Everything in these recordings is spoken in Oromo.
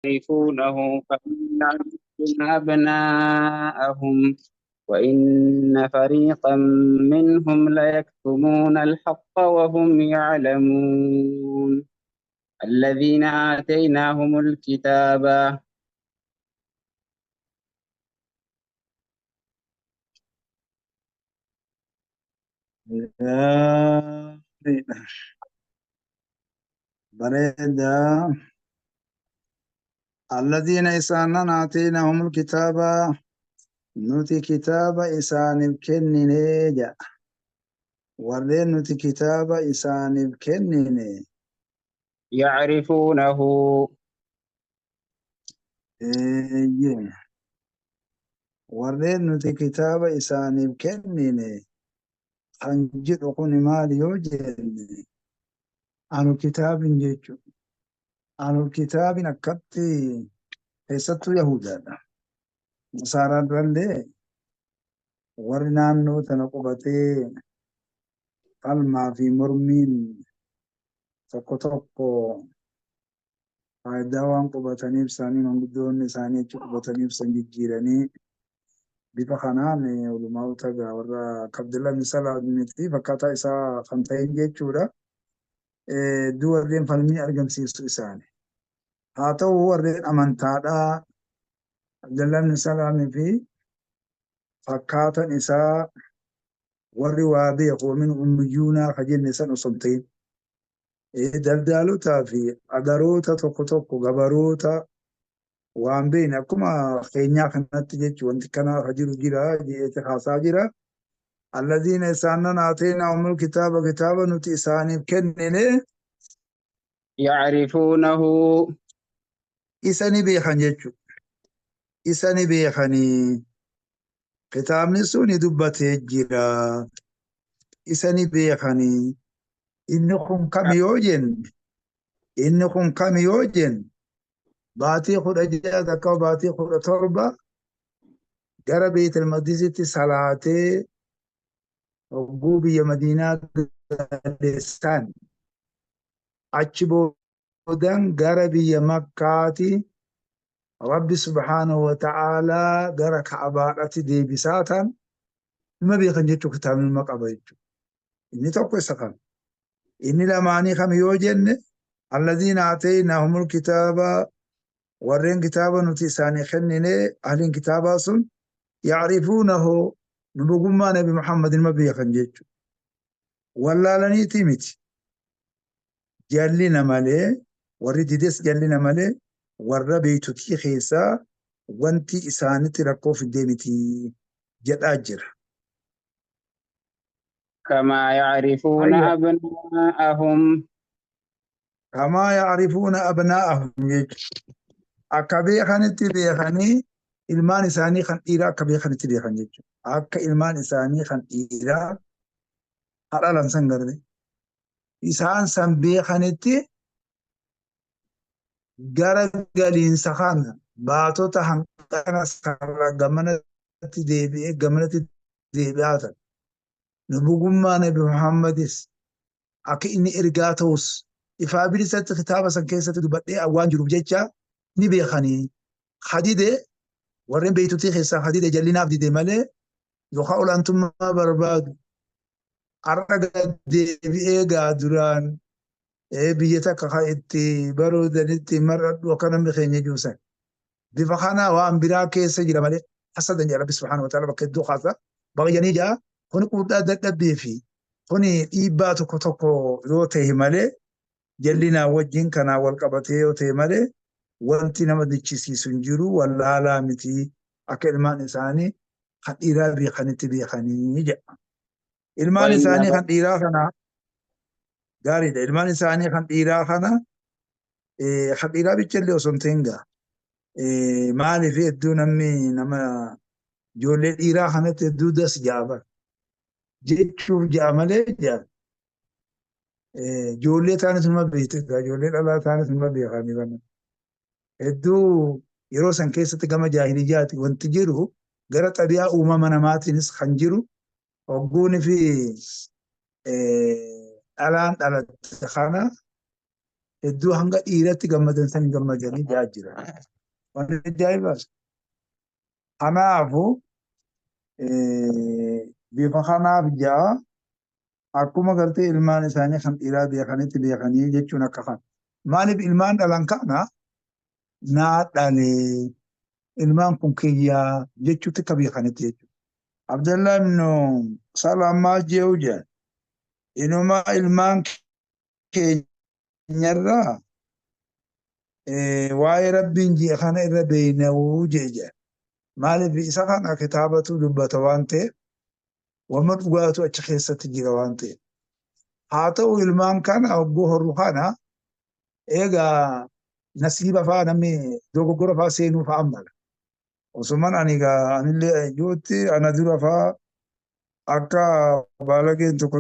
يعرفونه كما يعرفون أبناءهم وإن فريقا منهم ليكتمون الحق وهم يعلمون. الذين آتيناهم الكتاب. Gaariidha. Bareeda. Alladhiina isaanan aateenahumul kitaaba, nuti kitaaba isaaniif kennine jedha. Warreen nuti kitaaba isaaniif kennine. يعرفونه. Eeyyee. Warreen nuti kitaaba isaaniif kennine kan jedhu kun maali yoo jenne, anu kitaabin jechuudha. Anu kitaabin akkatti keessattuu Yahudaadha. Nasaaraan durallee warri naannoo tana qubatee falmaa fi mormiin tokko tokko faayidaa waan qubataniif isaanii manguddoonni isaanii achi qubataniif san jijjiiranii bifa kanaan ulumaa'ota gaa warra akka Abdullah bin Salaamitti fakkaataa isaa kan ta'in jechuudha. Hedduu warreen falmii argamsiisu isaani. Haa ta'u, warreen amantaadhaa Abdullah bin Salaamii fi fakkaatan isaa warri waa beeku min ummiyyuunaa ka jenne san osoo hin ta'in, daldaalotaa fi agaroota tokko tokko, gabaroota waan beekne akkuma keenyaa kanatti jechuun wanti kanaa ka jiru jira jeete haasaa jira. Alladhiina isaanan aateenaahumul kitaaba, kitaaba nuti isaaniif kennine. يعرفونه. Isa ni beekan jechuudha. Isa ni beekanii. Kitaabni sun dubbatee jira. Isa ni beekanii. Inni kun kami yoo jenne, inni kun kami yoo jenne, baatii 16 takka baatii 17 gara Beetel Maqdisitti salaatee hogguu biyya Madiinaa galeessan, achi boodan gara biyya Makkaati Rabbi subhaanahu wa ta'aalaa gara Ka'abaadhaatti deebisaa tan nima beekan jechuu, kitaabni nima qaba jechuudha. Inni tokko isa kana. Inni lamaanii kam yoo jenne, alladhiina aataynaahumul kitaaba, warreen kitaaba nuti isaanii kennine, ahliin kitaabaa sun, yacrifuunahu, nubugummaa Nabi Muhammad nima beekan jechuudha. Wallaalaniitii miti. Jallina malee, warri dides jallina malee, warra beektotii keessaa wanti isaanitti rakkoo fiddee miti jedhaa jira. كما يعرفون Hayya. أبناءهم. Kamaa yacrifuuna abnaa'ahum jechuudha. Akka beekanitti beekanii, ilmaan isaanii kan dhiiraa akka beekanitti beekan jechuudha. Akka ilmaan isaanii kan dhiiraa hadhalan san garee isaan san beekanitti gara galiinsa kana baatota hanqana sarara gamanatti deebi'ee gamanatti deebi'aa ta'e. Nubugummaa Nabi Muhammadis akka inni ergaa ta'us ifaa bilisatti kitaaba san keessatti dubbadhee waan jiruuf jecha ni beekanii. Hadide warreen beektotii keessaa hadide jallinaaf dide malee yookaan olaantummaa barbaadu har'a gad deebi'ee gaa duraan biyya takka kan itti baroodanitti mar'adhu akka namni keenya juusan. Bifa kana waan biraa keessa jira malee hasadan jedha Rabbi subhaanahu wa ta'ala bakka hedduu kaasa. Baay'anii jaa kuni quudhaa dadhabbii fi kuni dhiibbaa tokko tokko yoo ta'e malee, jallinaa wajjin kanaa wal qabatee yoo ta'e malee, wanti nama dichisiisu hin jiru, wallaalaa miti, akka ilmaan isaanii kan dhiiraa beekanitti beekanii jedha. Ilmaan وإن isaanii kan dhiiraa kana gaariidha. Ilmaan isaanii kan dhiiraa kana, kan dhiiraa bichallee osoo hin ta'in gaa. Maaliif hedduu namni nama ijoollee dhiiraa kanatti hedduu das ja'a bara. Jechuuf ja'a malee ja'a. Ijoollee taanis numa beekte, ijoollee dhalaa taanis numa beekanii bana. Hedduu yeroo san keessatti gama jaahiliyyaati wanti jiru, gara xabi'aa uumama namaatiinis kan jiru, hogguuni fi dhalaan dhalatte kana. Hedduu hanga dhiiratti gammadan san hin gammadanii jaa jira. Waan ajaa'ibaas. Kanaafu bifa kanaaf jaa akkuma gartee ilmaan isaanii kan dhiiraa beekanitti beekanii jechuun akka kana. Maaliif ilmaan dhalan kana naa dhalee ilmaan kun kiyyaa jechuutti akka beekanitti jechuudha. Abdallah ibn Salaam maal je'u jedhan inuma ilmaan keenyarraa waa'ee Rabbiin ji'e kana irra beeyna'uu jee jedhan. Maaliif isa kana kitaabatu dubbata waan ta'eef wama dhugaatu achi keessatti jira waan ta'eef. Haa ta'u ilmaan kana hogguu horru kana eegaa nasiiba fa'aa namni dogoggora fa'aa seenuu fa'aa mala. Osuman ani egaa anillee iyyuutti ana dura fa'aa akka baalageen tokko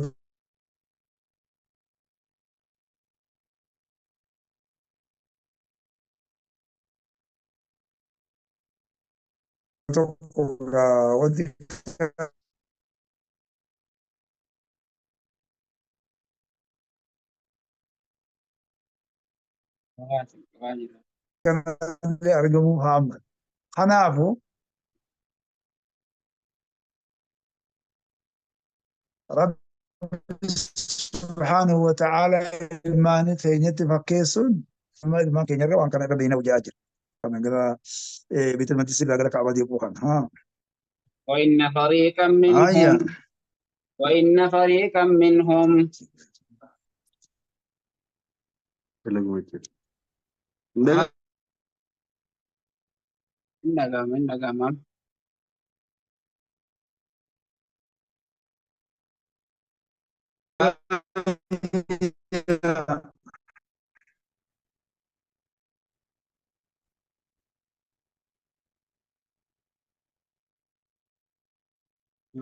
tokko egaa wanti kanallee argamuu fa'aa mala. Kanaafuu Rabbi subhaanahu wa ta'ala ilmaanii keenyatti fakkeessuun amma ilmaan keenyarra waan kana irra beekna hojjaa jira. Kana gara Beetul Maqdis irraa gara Kaabaa deebi'uu kana. وإن فريقا منهم وإن فريقا منهم Dhagama.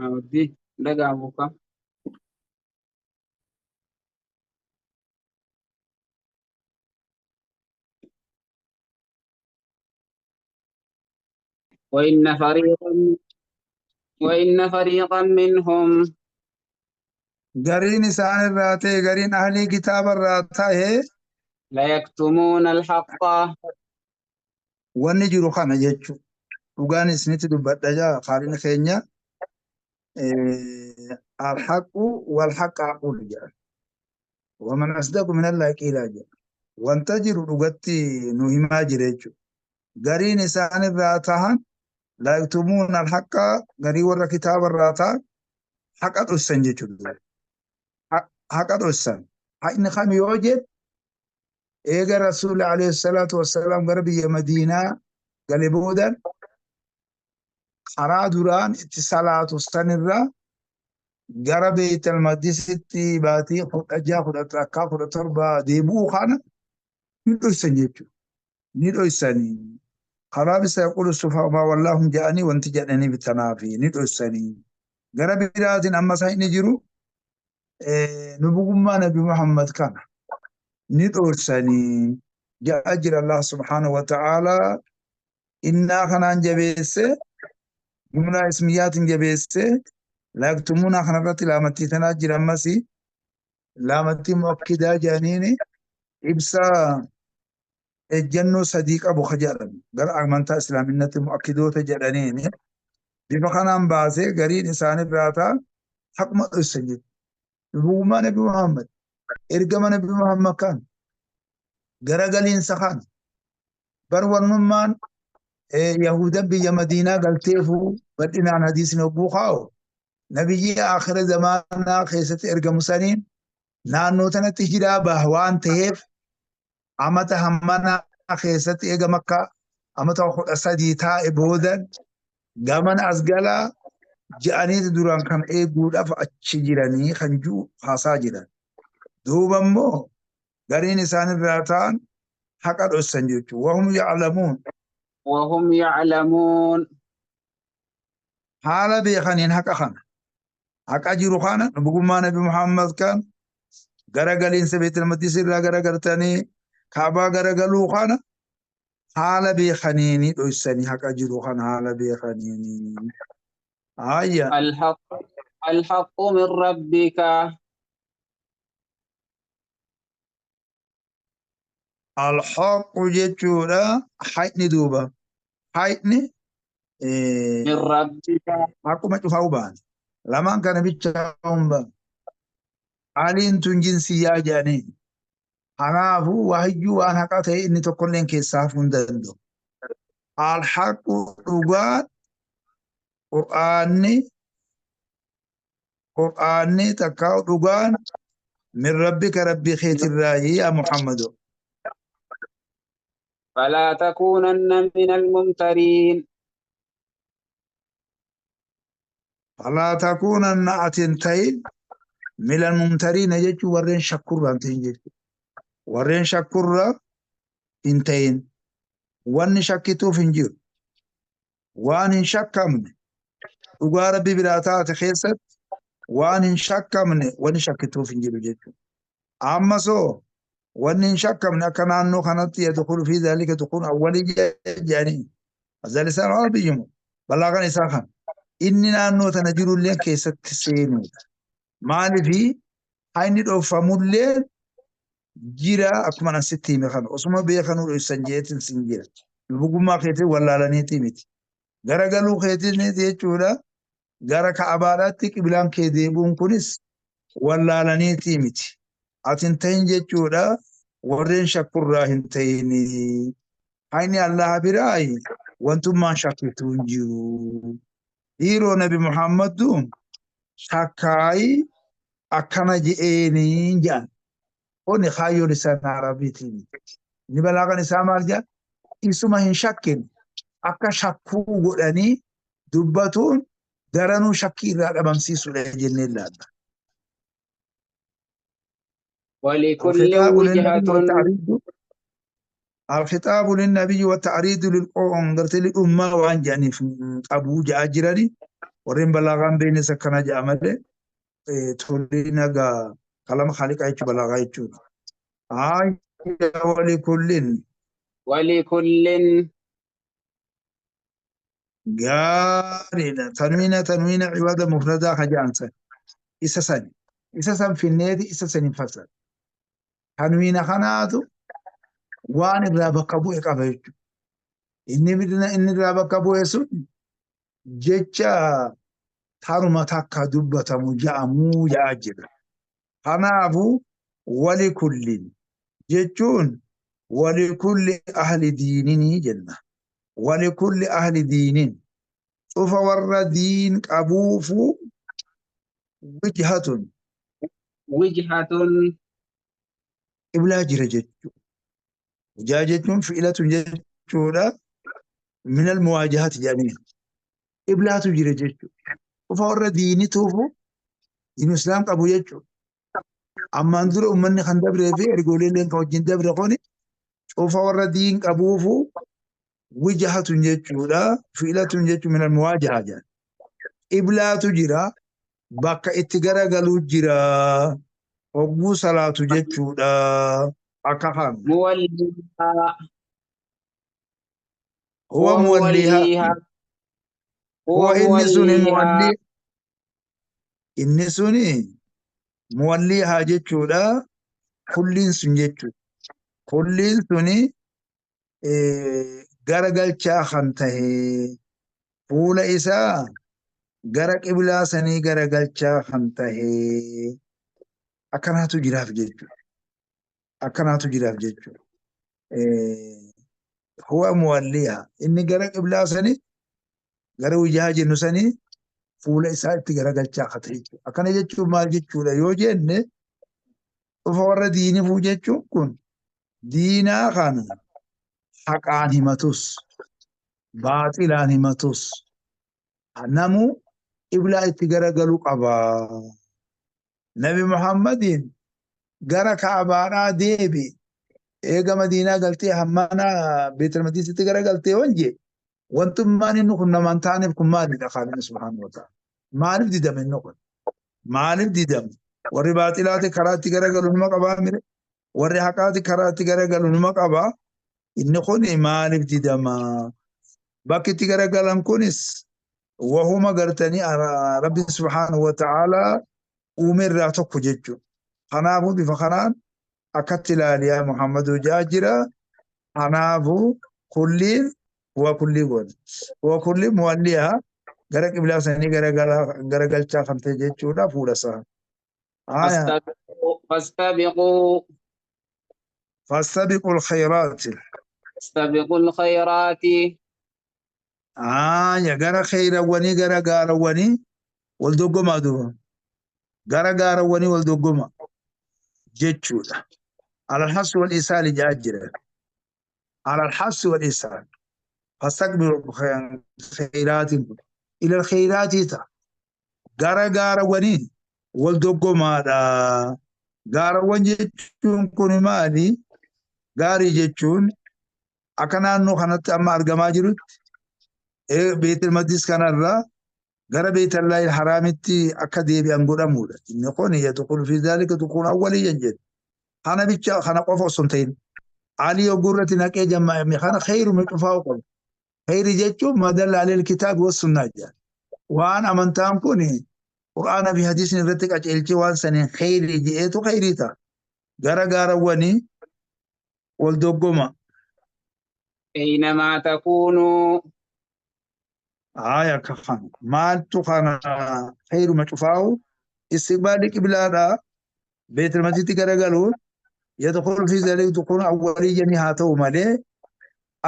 Abdii dhaga'amu kam? وإن فريقا وإن فريقا منهم Gariin isaan irraa ta'e gariin ahlii kitaaba irraa ta'e ليكتمون الحق wanni jiru kana jechuudha. Dhugaan isinitti dubbadha jaa khaalini keenya alhaqu walhaqa aqulu jedha. Waman asdaqu minallahi qiilaa jedha. Wanta jiru dhugatti nu himaa jira jechuudha. Gariin isaan irraa tahan laa yaktumuuna alhaqa garii warra kitaaba irraa tahan haqa dhossan jechuudha. Haqa dhossan. Haqni kam yoo jedhe eega Rasuulli alayhi salaatu wassalaam gara biyya Madiinaa gale boodan karaa duraan itti salaatu sanirraa gara Beeytal Maqdisitti baatii 16 11 17 deebi'uu kana ni dhoysan jechuudha. Ni dhoysanii. Karaa bisa yaqulu sufaa'u maa wallaahum jedhanii wanti jedhanii bitanaafi ni dhoysanii. Gara biraatiin ammas inni jiru nubugummaa Nabi Muhammad kana ni dhoysanii. Ja'a jira Allah subhaanahu wa ta'ala innaa kanaan jabeesse jumlaa ismiyyaatiin jabeesse laaktumuunaa kanarratti laamattii tanaa jira ammas laamattii mu'akkidaa jedhaniini ibsa ejjennoo sadii qabu ka jedhamu gara amantaa islaaminatti mu'akkidoota jedhaniini bifa kanaan baasee gariin isaanirraa ta'a haquma dhoysan jechuudha. Nubugummaa Nabi Muhammad ergama Nabi Muhammad kan garagaliinsa kan bar warnummaan Yahudan biyya Madiinaa galteefuu bal'inaan hadiisni hogguu kaa'u nabiyyi aakhira zamaanaa keessatti ergamu saniin naannoo tanatti hijiraa baha waan ta'eef amata hammanaa keessatti eega Makkaa amata 13 taa'e boodan gaman as galaa je'aniiti duraan kan eeguudhaaf achi jiranii kan jiru haasaa jiran. Duuba immoo gariin isaanirraa ta'an haqa dhossan jechuudha. Wahum ya'lamuun. وهم يعلمون. Haala beekaniin haqa kana. Haqa jiru kana nubugummaa Nabi Muhammad kan garagaliinsa Beetul Maqdis irraa garagaltanii Kaabaa garagaluu kana haala beekaniini dhoysanii haqa jiru kana haala beekaniini. Ayya. الحق الحق من ربك. Alhaqu jechuudha haqni duuba. Haqni من ربك akkuma cufaa hubaan. Lamaan kana bicha hunda. Aliin tun jinsiyyaa jedhanii. Kanaafuu waahiyyuu waan haqa ta'e inni tokkolleen keessaa hafuu hin danda'u. Alhaqu dhugaan Qur'aanni Qur'aanni takkaa dhugaan min rabbika rabbii keetirraayi yaa Muhammadu. فلا تكونن من الممترين Falaa takuunanna ati hin ta'in minal mumtariina jechuun warreen shakkurraa hin ta'in jechuudha. Warreen shakkurraa hin ta'in. Wanni shakkituuf hin jiru. Waan hin shakkamne dhugaa rabbi biraa taate keessatti waan hin shakkamne wanni shakkituuf hin jiru jechuudha. Amma soo wanni hin shakkamne akka naannoo kanatti yadkhulu fi dhalika dukhul awwalii jedhanii azalisaan arabiyyimu balaagaan isaa kana. Inni naannoo tana jirullee keessatti seenuudha. Maaliifi inni dhoofamullee jira akkuma an sitti hime kana osuma beekanuu dhoofsan jeetiin sin jira. Lubugummaa keetiin wallaalaniitii miti. Garagaluu keetiin jechuudha. Gara ka'abaadhaatti qibilaan kee deebi'uun kunis wallaalaniitii miti. Ati hin ta'in jechuudha. Warreen shakkurraa hin ta'in. Hayni Allah biraayi wantummaan shakkituu hin jiru. Dhiiroo Nabi Muhammaddu shakkaayi akkana je'eenii jedhan. Kuni kaayyoon isaa Arabiitiin. Inni balaagaan isaa maal jedhan? Isuma hin shakkin akka shakkuu godhanii dubbatuun daranuu shakkii irraa dhabamsiisuudha jennee ilaalla. ولكل الخطاب وجهة للنبي والتعريض الخطاب للنبي والتعريض للقوم قلت للأمة وان جاني أبو جاء جراني ورين بلاغان بين سكنا جاء مالي تولينا كلام خالق أيش بلاغا يجون آي ولكل ولكل قارنا تنوين تنوين عبادة مفردة خجان سن إسسن إسسن في النادي إسسن فصل تنوين خناتو waan irraa bakka bu'e qaba jechuudha. Inni bidina inni irraa bakka bu'e sun jecha taruma takka dubbatamu ja'amuu ja'a jira. Kanaafuu wali kullin jechuun wali kulli ahli diininii jenna. Wali kulli ahli diinin cufa warra diin qabuufu wijhatun وجهة qiblaa jira jechuudha. Wijaa jechuun fi'ilatun jechuudha. Minal muwaajahati jedhanii. Qiblaatu jira jechuudha. Cufa warra diinituufu diin islaam qabu jechuudha. Ammaan dura uummanni kan dabree fi ergooleen kan wajjin dabre kuni cufa warra diin qabuufu wijahatun jechuudha. Fi'ilatun jechuun minal muwaajaha jedhan. Qiblaatu jira. Bakka itti garagaluu jira. Hogguu salaatu jechuudha. Akka kana. موليها Huwa هو muwalliha. موليها هو Huwa inni suni موليها muwalli inni suni muwallihaa jechuudha. Kulliin sun jechuudha. Kulliin suni garagalchaa kan tahe fuula isaa gara qiblaa sanii garagalchaa kan tahe akkanaatu jiraaf jechuudha. Akkanaatu jiraaf jechuudha. Huwa muwalliha inni gara qiblaa sanii gara wijaa jennu sanii fuula isaa itti garagalchaa kan ta'e jechuudha. Akkana jechuun maal jechuudha yoo jenne dhufa warra diinifuu jechuun kun diinaa kana haqaan himatus baaxilaan himatus namuu qiblaa itti garagaluu qaba. Nabi Muhammadiin gara Ka'abaadhaa deebi eega Madiinaa galtee hammana Beetel Maqdisitti garagaltee wanje wantummaan inni kun namaan taaneef kun maalidha Khaalidha subhaanahu wa ta'ala. Maaliif didame inni kun? Maaliif didame? Warri baaxilaati karaa itti garagalu numa qabaa mire? Warri haqaati karaa itti garagalu numa qabaa? Inni kun maaliif didama? Bakki itti garagalan kunis wahuma gartanii Rabbi subhaanahu wa ta'ala uume irraa tokko jechuudha. Kanaafuu bifa kanaan Akkatti ilaali yaa Muhammaduu jaa jira. Kanaafuu kulliin waa kullii goona. Waa kulli muwalliha gara qiblaa sanii garagalchaa kan ta'e jechuudha fuula isaa. Aya. فاستبقوا Fastabiqul khayraati. فاستبقوا الخيرات. Aya gara khayrawwanii gara gaarawwanii wal dorgomaa duuba. Gara gaarawwanii wal dorgoma jechuudha. Alal hassi wal isaali jaa jira. Alal hassi wal isaali. Fastaqbilu khayraatiin kun. Ilal khayraatii ta'a. Gara gaarawwanii wal dorgomaadha. Gaarawwan jechuun kun maali? Gaarii jechuun akka naannoo kanatti amma argamaa jirutti Beetul Maqdis kanarraa gara Beetallaahil Haraamitti akka deebi'an godhamuudha. Inni kun yadkhulu fi dhaalika dukhul awwaliyyan jedhu. Kana bicha kana qofa osoo hin ta'in. Alii yogguu irratti naqee jammaa'ame kana khayru cufaa qabu. Khayri jechuun madalla aleel kitaabi was sunnaa jedha. Waan amantaan kun Qur'aana fi hadiisni irratti qajeelchee waan saniin khayrii jedheetu khayrii ta'a. Gara gaarawwanii wal dorgoma. أينما تكونوا Aya kafan maaltu kana khayruma cufaa'u istiqbaalli qiblaadhaa Beetul Maqdisitti garagaluun yadkhulu fi dhalika dukhul awwaliyyan haa ta'u malee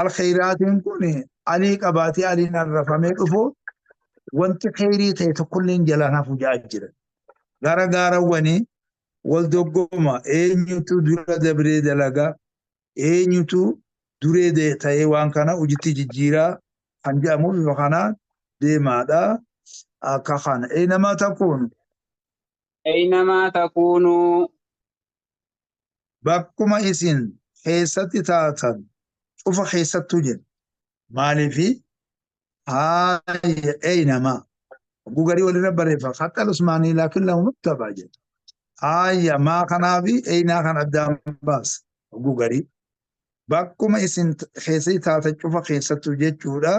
alkhayraatiin kun alii qabaatee aliin arrafamee dhufu wanti khayrii ta'e tokkolleen jalaan hafu ja'a jira. Gara gaarawwanii wal dorgoma eenyutu dura dabree dalagaa eenyutu duree ta'ee waan kana hojiitti jijjiiraa kan jedhamu bifa kanaan deemaadha. Akka kana eenamaa takuunu أينما تكونوا bakkuma isin keessatti taatan cufa keessattuu jedha. Maaliifi haaya eenamaa gugarii walirra barreeffa hatta usmaanii laakin lahu muttaba jedha. Haaya maa kanaafi eenaa kan addaan baasa gugarii. Bakkuma isin keessatti taatan cufa keessattuu jechuudha.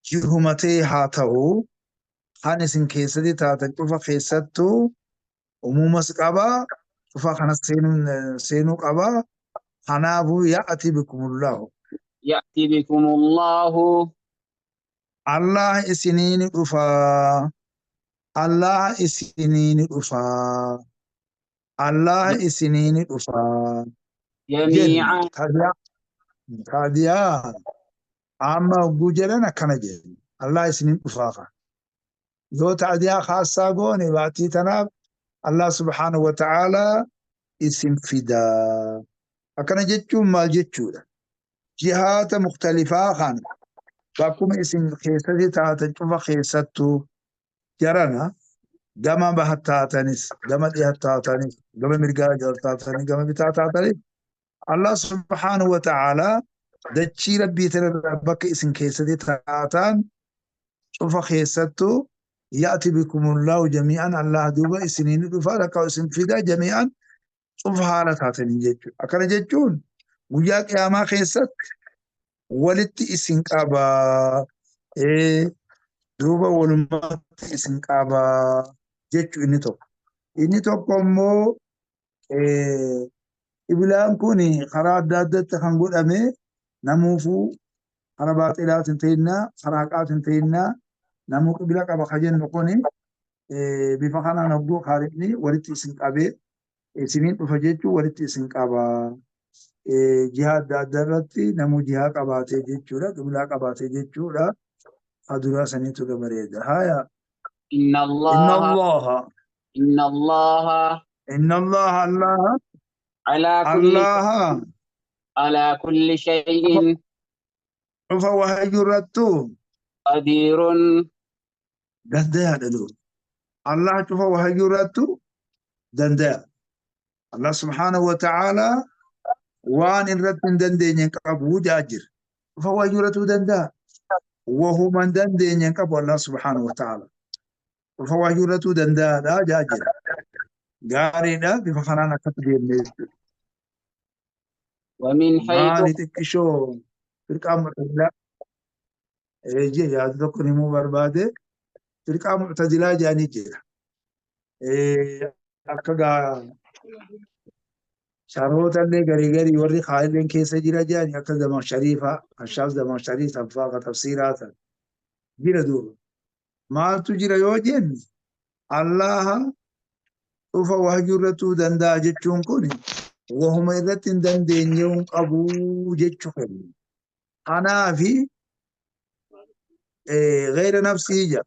Jihumatee haa ta'u kan isin keessatti taatan cufa keessattuu umumas qabaa cufa kana seenuu qabaa. Kanaafuu ya'ati bikumullahu. يأتي بكم الله Allah isiniin dhufaa. Allah isiniin dhufaa. Allah isiniin dhufaa. جميعا Jenna taadiyaa amma hogguu jedhan akkana jenna. Allah isiniin dhufaa kana. Yoo taadiyaa khaassaa goone baatii tanaaf Allah subhaanahu wa ta'aalaa isin fidaa. Akkana jechuun maal jechuudha? Jihaata mukhtalifaa kana bakkuma isin keessatti taatan cufa keessattuu jarana gama baha taatanis, gama dhiha taatanis, gama mirgaa taatanis, gama bitaa taatanis Allah subhaanahu wa ta'aalaa dachii rabbii tanarraa bakka isin keessatti taatan cufa keessattuu ya'ti bikumullahu jamii'an Allah duuba isiniin dhufa lakkaa isin fida jamii'an cufa haala taatanii jechuudha. Akkana jechuun guyyaa qiyaamaa keessatti walitti isin qabaa duuba walummaatti isin qabaa jechuu inni tokko. Inni tokko immoo qiblaan kun karaa adda addaatti kan godhame namuufuu karaa baaxilaatiin ta'innaa karaa haqaatiin ta'innaa namuu qibla qaba ka jennu kun bifa kanaan hogguu kaarifni walitti isin qabee isiniin dhufa jechuun walitti isin qabaa. Jihaa adda addaa irratti namuu jihaa qabaatee jechuudha. Qiblaa qabaatee jechuudha. Aduraa saniitu bareeda. Haya. إن Inna الله Allaha. إن الله Inna Allaha Allaha. على كل Allaha. على كل شيء Cufa wahayyu irrattuu قدير dandayaadha duuba. Allah cufa wahayyu irrattuu dandaya. Allah subhaanahu wa ta'aalaa waan irratti hin dandeenye hin qabu jaa jira. Cufa wahayyu irrattuu danda'a. Wahuma hin dandeenye hin qabu Allah subhaanahu wa ta'aalaa. Cufa wahayyu irrattuu danda'aadha jaa jira. Gaariidha bifa kanaan akkatti deemne jechuudha. ومن حيث Maali xiqqishoo firqaa mu'tazilaa jee yaada tokko himuu barbaade firqaa mu'tazilaa jedhanii jira. Akka gaa Sharhoota illee garii garii warri kaa'illeen keessa jira jedhani akka Zamakhshariifaa, Kashaaf Zamakhsharii sanfaa ka tafsiiraa san jira duuba. Maaltu jira yoo jenne Allaha dhufa wahyuu irrattuu danda'a jechuun kun wahuma irratti hin dandeenye hin qabu jechuu kenna. Kanaafi gayra nafsii jedha.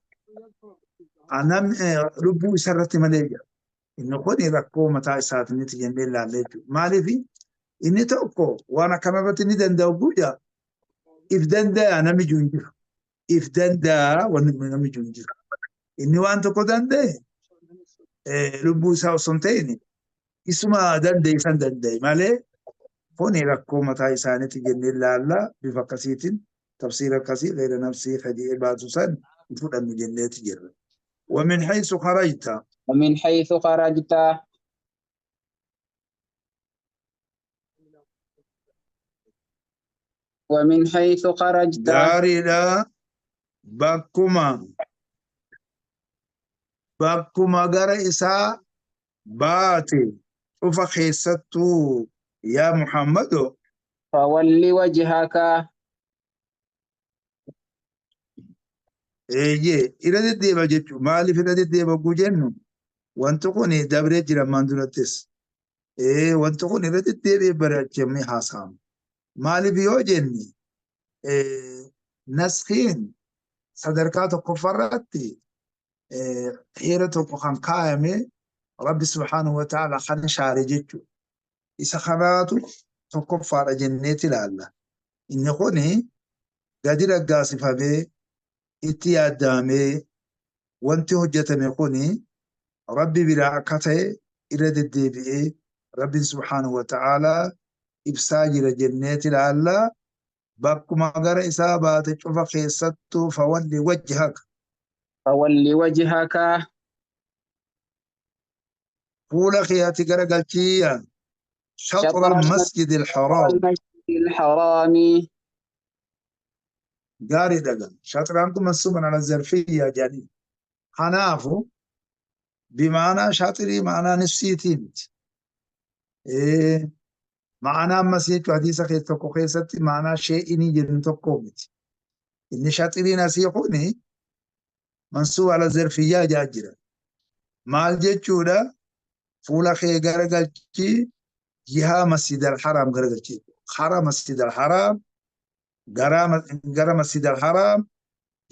Namni lubbuu isa irratti malee jedha. Inni kun rakkoo mataa isaatiniti jennee ilaalle jechuudha. Maaliif inni tokko waan akkana irratti ni danda'u guyyaa if danda'a namni jiru hin jiru. If danda'a wanni namni jiru hin jiru. Inni waan tokko danda'e lubbuu isaa osoo hin ta'in isuma danda'e san danda'e malee kuni rakkoo mataa isaaniiti jennee ilaalla bifa akkasiitiin tafsiira akkasii gayra nafsii kajee baasu san hin fudhannu jenneeti jirra. ومن حيث خرجت ومن حيث خرجت ومن حيث خرجت gaariidha bakkuma bakkuma gara isaa baate cufa keessattuu yaa Muhammado فول وجهك eeyyee irra deddeeba jechuudha. Maaliif irra deddeeba hogguu jennu wanti kun dabree jira ammaan durattis. Wanti kun irra deddeebi'ee baraachamee haasa'ama. Maaliif yoo jenne naskiin sadarkaa tokkoffaarratti heera tokko kan kaayame Rabbi subhaanahu wa ta'ala kan shaare jechuudha. Isa kanaatu tokkoffaadha jenneeti ilaalla. Inni kuni gadi raggaasifamee itti yaadamee wanti hojjetame kuni Rabbi biraa akka ta'e irra deddeebi'ee Rabbiin subhaanahu wa ta'ala ibsaa jira jenneeti ilaalla. Bakkuma gara isaa baate cufa keessattuu fawalli wajhaka. فول وجهك Fuula kee ati gara galchiyya. Shaxra شطر al-masjid al-haraam. المسجد الحرام Gaarii dhaga. Shaxraan kun mansuuban ala zarfiyya jedhanii. Kanaafu bimaanaa shaxirii maanaa nifsiitii miti. Ma'anaa ammas jechuun hadiisa keessa tokko keessatti ma'anaa shee'inii jennu tokko miti. Inni shaxiriin asii kuni mansuub ala zarfiyyaa jaa jira. Maal jechuudha? Fuula kee garagalchii jihaa masjid al-haraam garagalchii. Hara masjid al-haraam gara masjid al-haraam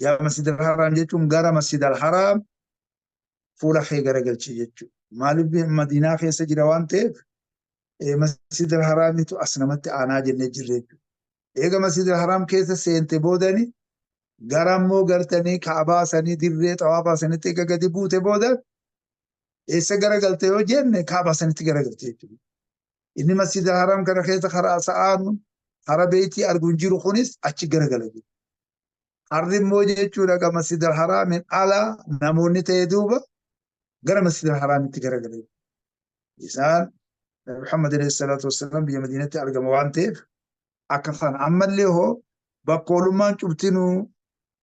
yaa masjid al-haraam jechuun gara masjid al-haraam fuula kee garagalchii jechuudha. Maaliif Madiinaa keessa jira waan ta'eef masjid al-haraamitu as namatti aanaa jennee jirra jechuudha. Eega masjid al-haraam keessa seente boodani gara immoo gartanii kaabaa sanii dirree xawaafaa sanitti eega gadi buute booda eessa garagalte yoo jenne kaabaa sanitti garagalte jechuudha. Inni masjid al-haraam kana keessa karaa sa'aanu hara beeytii argu hin jiru kunis achi garagala jechuudha. Harri immoo jechuudha ga masjid al-haraamiin ala namoonni ta'e duuba gara masjid al-haraamitti garagala jechuudha. Isaan Nabi Muhammad alayhi salaatu wassalaam biyya Madiinatti argama waan ta'eef akka kana ammallee hoo bakka oolummaan cuftinuu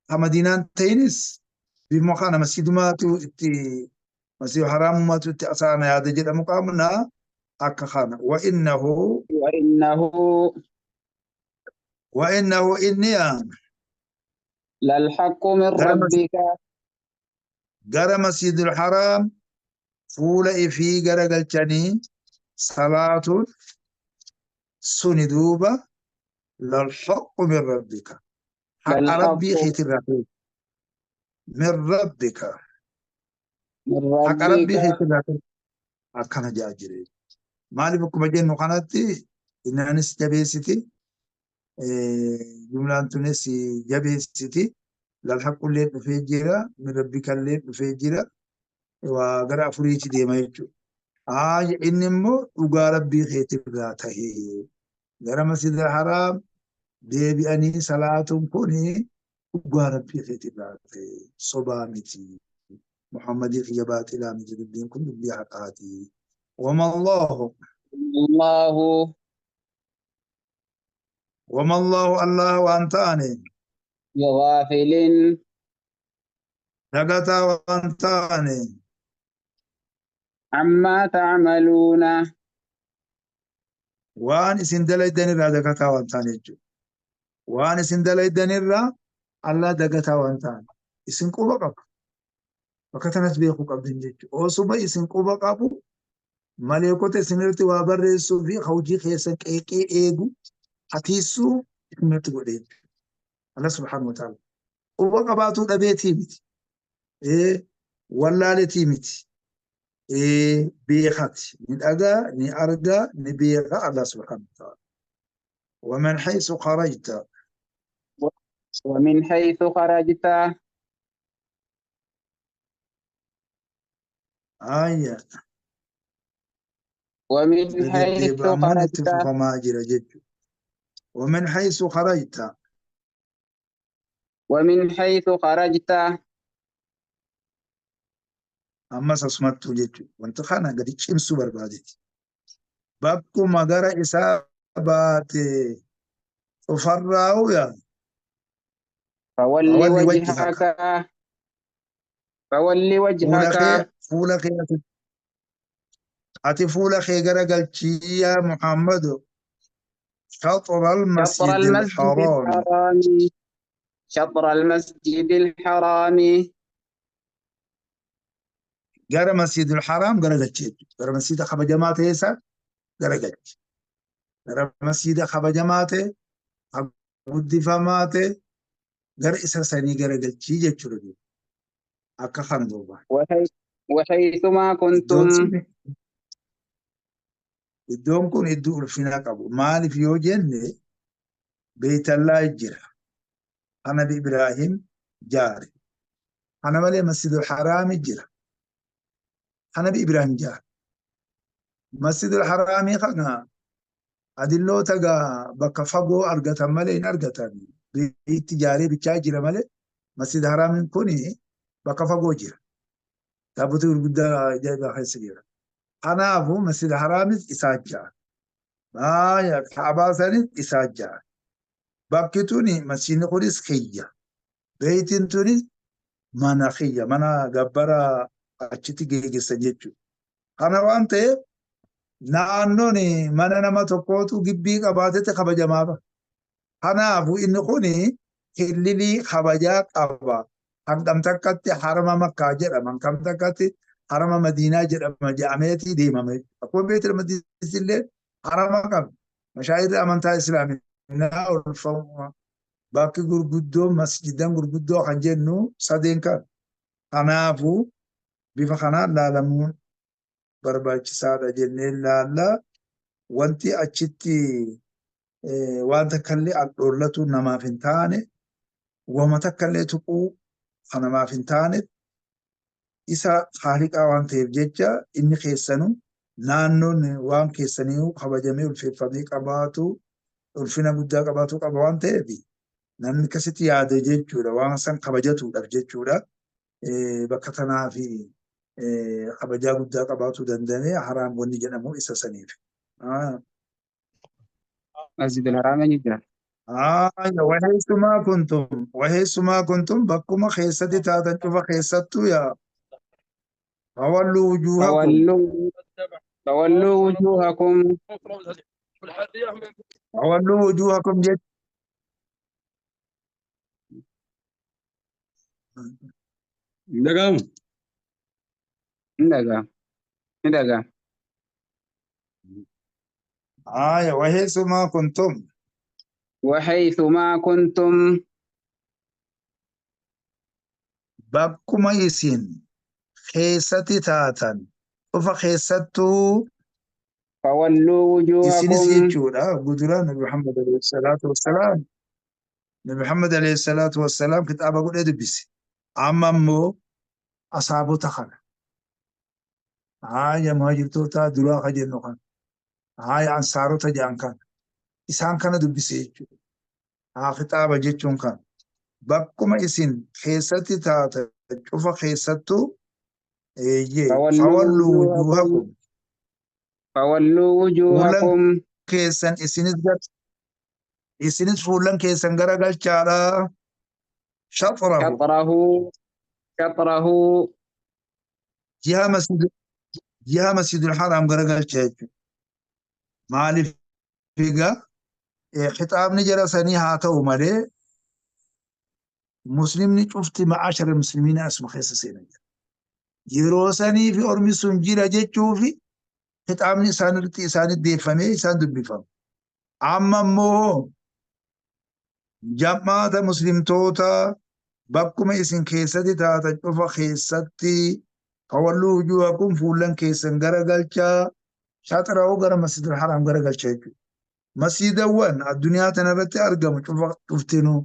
ha Madiinaan ta'inis bifuma kana masjidumaatu itti masjid haraamummaatu itti asaana yaada jedhamu qabna akka kana wa innahu وإنه wa innahu inni للحق من gara ربك gara masjidul haraam fuula ifii gara galchanii salaatuun suni duuba lalhaqqu min rabbika haqa للحق rabbii keetirraa ta'e min rabbika من haqa rabbii ربك keetirraa ta'e akkana jedhaa jire. Maaliif akkuma jennu kanatti innaanis jabeessiti jumlaan tunis jabeessiti lalhaqqullee dhufee jira min rabbikallee dhufee jira waa gara afuriitti deema jechuudha. Haa inni immoo dhugaa rabbii keetirraa ta'e gara masjida haraam deebi'anii salaatuun kuni dhugaa rabbii keetirraa ta'e sobaa miti. Muhammadii kiyya baaxilaa miti dubbiin kun dubbii haqaati. Wama Allahu الله wama Allahu Allah waan ta'ane بغافل dagataa waan ta'ane عما تعملون Waan isin dalaydan irraa dagataa waan ta'an jechuudha. Waan isin dalaydan irraa Allah dagataa waan ta'an. Isin quba qaba. Bakka kanas beekuu qabdan jechuudha. Osuma isin quba qabu maleekota isin irratti waa barreessuu fi hojii keessan qeeqee eegu hatiisuu isin irratti godhe jechuudha. Allah subhaanahu wa ta'ala. Quba qabaatuu dhabeetii miti. Wallaaletii miti. Beekati. Ni dhagaa, ni argaa, ni beeka Allah subhaanahu wa ta'ala. ومن حيث خرجت ومن حيث خرجت آية ومن حيث خرجت خرجت فما جرى جد ومن حيث خرجت ومن حيث خرجت ammas asumattuu jechuudha. Wanta kana gadi cimsuu barbaadeeti. Bakkuma gara isaa baate cufarraa'u yaa فول فول وجهك وجهك فول fuula kee وجهك fuula kee ati fuula kee gara galchii yaa Muhammadu شطر شطر المسجد المسجد الحرام الحرام شطر المسجد الحرام gara masjidul haraam gara galchee gara masjida kabajamaa ta'e isa gara galchi gara masjida kabajamaa ta'e guddifamaa ta'e gara isa sanii gara galchii jechuudha akka kana duuba وحيثما iddoon كنتم sun iddoon kun iddoo ulfinaa qabu maaliif yoo jenne beeytallaa jira Nabi Ibraahim jaare kana malee masjidul haraami jira Nabi Ibraahim jaare masjidul haraamii kana adilloota gaa bakka fagoo argatan malee hin argatan beeyti jaaree bichaa jira malee masjid haraamiin kun bakka fagoo jira taabota gurguddaa ajaa'ibaa keessa jira kanaafuu masjid haraamis isaa jaara maaya kaabaa sanis isaa jaara bakki tuni masjidni kunis kiyya beeytiin tunis mana kiyya mana gabbara achitti geggeessan jechuudha kana waan ta'eef naannoon mana nama tokkootu gibbii qabaatetti kabajamaa ba'a. Kanaafuu inni kun hillilii kabajaa qaba. Hangam takkatti harama Makkaa jedhama. Hangam takkatti harama Madiinaa jedhama jedhameetii deemame. Akkuma beektan Madiinis illee harama qaba. Mashaayirri amantaa Islaaminaa olfamuma. Bakki gurguddoo masjidan gurguddoo kan jennu sadeen kan. Kanaafuu bifa kanaan laalamuun barbaachisaadha jennee laalla. Wanti achitti waan takkallee aldhoollatu namaaf hin taane, wama takkallee tuquu kan namaaf hin taane, isa haaliqaa waan ta'eef jecha inni keessanuu naannoon waan keessanii kabajamee ulfeeffamee qabaatu ulfina guddaa qabaatu qaba waan ta'eef namni akkasitti yaade jechuudha waan san kabajatuudhaaf jechuudha bakka tanaa fi kabajaa guddaa qabaatu danda'ame haraam wanni jedhamu isa saniif. Masjidul Haraam eenyu jira? Waheessumaa kuntum waheessumaa kuntum bakkuma keessatti taatan cufa keessattuu yaa fawalluu wujuuhakum فولوا وجوهكم fawalluu wujuuhakum jechuudha. Dhaga'amu. Ndaga ndaga Aya waheessumaa kuntum وحيثما كنتم bakkuma isin keessatti taatan cufa keessattuu فولوا isinis وجوهكم jechuudha gudura Nabi Muhammad alayhi salaatu wassalaam Nabi Muhammad alayhi salaatu wassalaam kitaaba godhee dubbise amma immoo asaabota kana haaya muhaajirtoota duraa ka jennu kana haaya ansaarota jedhan kana isaan kana dubbise jechuudha haa kitaaba jechuun kana bakkuma isin keessatti taatan cufa keessattuu eeyyee فولوا fawalluu وجوهكم wujuuhakum فولوا fuulan وجوهكم keessan isinis fuulan keessan garagalchaadha shaxrahu شطره شطره jiha masjid jiha masjidul haram garagalcha jechuudha maaliif egaa khixaabni jara sanii haa ta'u malee muslimni cufti ma'aashara muslimiina asuma keessa seenan jira. Yeroo sanii fi ormi sun jira jechuufi khixaabni isaanirratti isaanitti deeffamee isaan dubbifama. Amma immoo jam'aata muslimtoota bakkuma isin keessatti taatan cufa keessatti fawalluu wujuuhakum fuullan keessan garagalchaa shaxrahu gara masjidul haraam garagalchaa jechuudha. Masjidawwan addunyaa tana irratti argamu cufa cuftinuu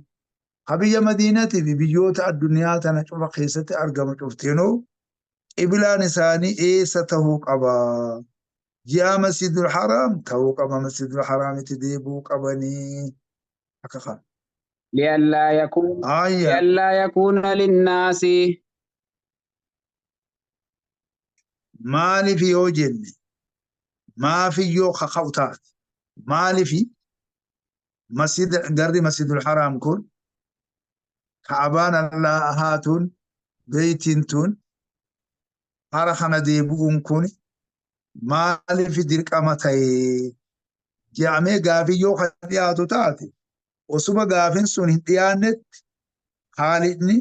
ka biyya Madiinatii fi biyyoota addunyaa tana cufa keessatti argamu cuftinuu qiblaan isaanii eessa tahuu qaba? Ji'a Masjidul Haraam tahuu qaba. Masjidul Haraamitti deebi'uu qabanii akka kana. لئلا يكون Ayya لئلا يكون للناس maaliif yoo jenne maafi yoo kaka'u taate maaliif masjid garri Masjidul Haraam kun Ka'abaan Allaahaa tun beeytiin tun hara kana deebi'uun kun maaliif dirqama ta'e jedhamee gaafii yoo kan dhiyaatu taate osuma gaafin sun hin dhiyaannetti Khaalidni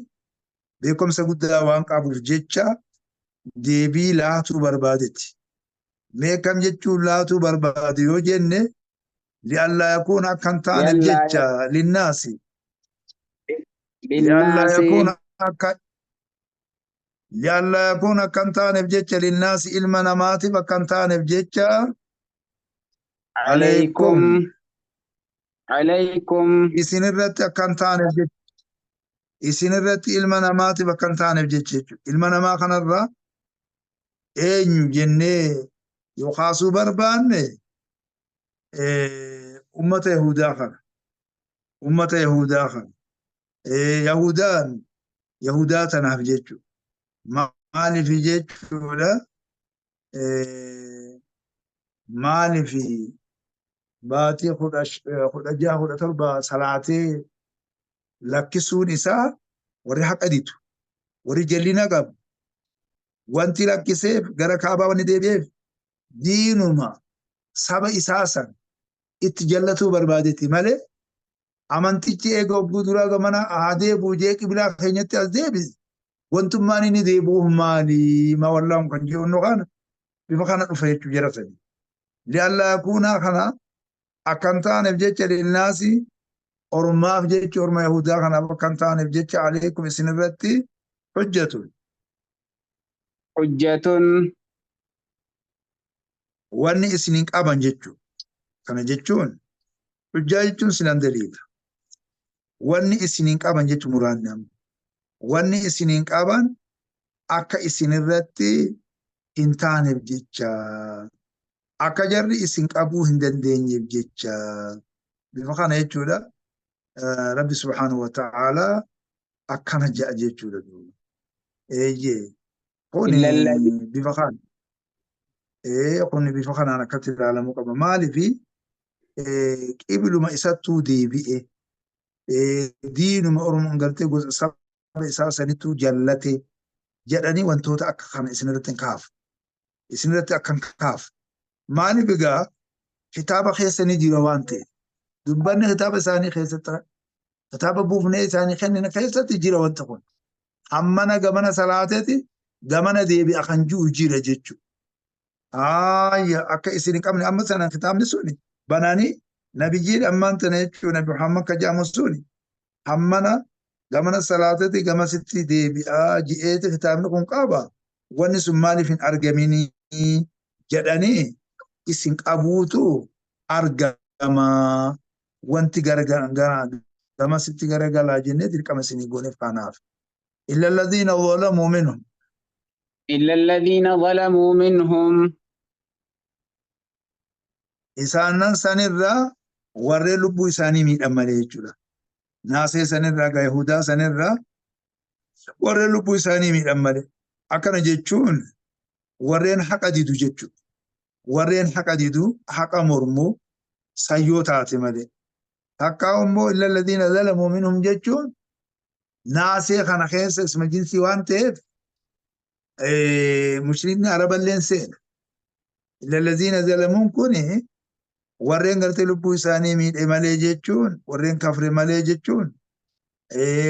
beekumsa guddaa waan qabuuf jecha deebii laatuu barbaadetti. Mee kam jechuun laatuu barbaade yoo jenne li'allaa yakuuna akka hin taaneef لئلا jecha linnaasi li'allaa للناس yakuuna akka li'allaa yakuuna akka hin taaneef jecha linnaasi ilma namaatiif akka hin taaneef jecha عليكم alaykum عليكم isin irratti akka hin taaneef jecha isin irratti ilma namaatiif akka hin taaneef jecha jechuudha. Ilma namaa kanarraa eenyu jennee yoo kaasuu barbaanne ummata Yahudaa kana. Ummata Yahudaa kana. Yahudaan Yahudaa tanaaf jechuudha. Maaliif jechuudha? Maaliif baatii 16 17 salaatee lakkisuun isaa warri haqa didu warri jallina qabu wanti lakkiseef gara kaabaa wanni deebi'eef diinuma saba isaa san itti jallatuu barbaadetti malee amantichi eega ogguu duraa gamana haa deebi'u jee qiblaa keenyatti as deebise wantummaan inni deebi'uuf maali maa wallaan kan jedhu kana bifa kana dhufa jechuu jara sanii. Li'allaa yakuunaa kana akka hin taaneef jecha linnaasi ormaaf jecha orma Yahudaa kanaaf akka hin taaneef jecha aleekum isin irratti hojjetu. Hujjatun wanni isin hin qaban jechuudha. Kana jechuun hujjaa jechuun silaan daliila. Wanni isin hin qaban jechuun muraanni amma. Wanni isin hin qaban akka isin irratti hin taaneef jecha. Akka jarri isin qabuu hin dandeenyeef jecha. Bifa kana jechuudha. Rabbi subhaanahu wa ta'ala akkana ja'a jechuudha. Eeyyee. Kuni bifa kana. Kuni bifa kanaan akkatti ilaalamuu qaba. Maaliifi qibluma isattuu deebi'e diinuma Oromoon gartee gosa saba isaa sanittuu jallate jedhanii wantoota akka kana isinirratti hin kaafu. Isinirratti akka hin kaafu. Maaliif egaa kitaaba keessa ni jira waan ta'eef. Dubbanni kitaaba isaanii keessatti kitaaba buufnee isaanii kennine keessatti jira wanti kun. Hammana gamana salaateeti gamana deebi'a kan jiru jira jechuudha. Aayya akka isin hin qabne amma sana kitaabni suni bananii nabiyyiin ammaan tana jechuun Nabi Muhammad ka jedhamu suni hammana gamana salaateeti gamasitti deebi'aa ji'eeti kitaabni kun qaba. Wanni sun maaliif hin argaminii jedhanii isin qabuutu argama. Wanti gamasitti garagalaa jennee dirqama isinii gooneef kanaaf. Illa alladhiina zalamuu minhum. Illa alladhiina zalamuu minhum. Isaanan sanirraa warreen lubbuu isaanii miidhan malee jechuudha. Naasee sanirraa gaa Yahudaa sanirraa warreen lubbuu isaanii miidhan malee. Akkana jechuun warreen haqa didu jechuudha. Warreen haqa didu haqa mormuu sayyoo taate malee. Takkaa immoo illa alladhiina zalamuu minhum jechuun naasee kana keessa isma jinsii waan ta'eef mushrikni araballeen seena. Illa alladhiina zalamuun kuni Warreen gartee lubbuu isaanii miidhe malee jechuun, warreen kafre malee jechuun,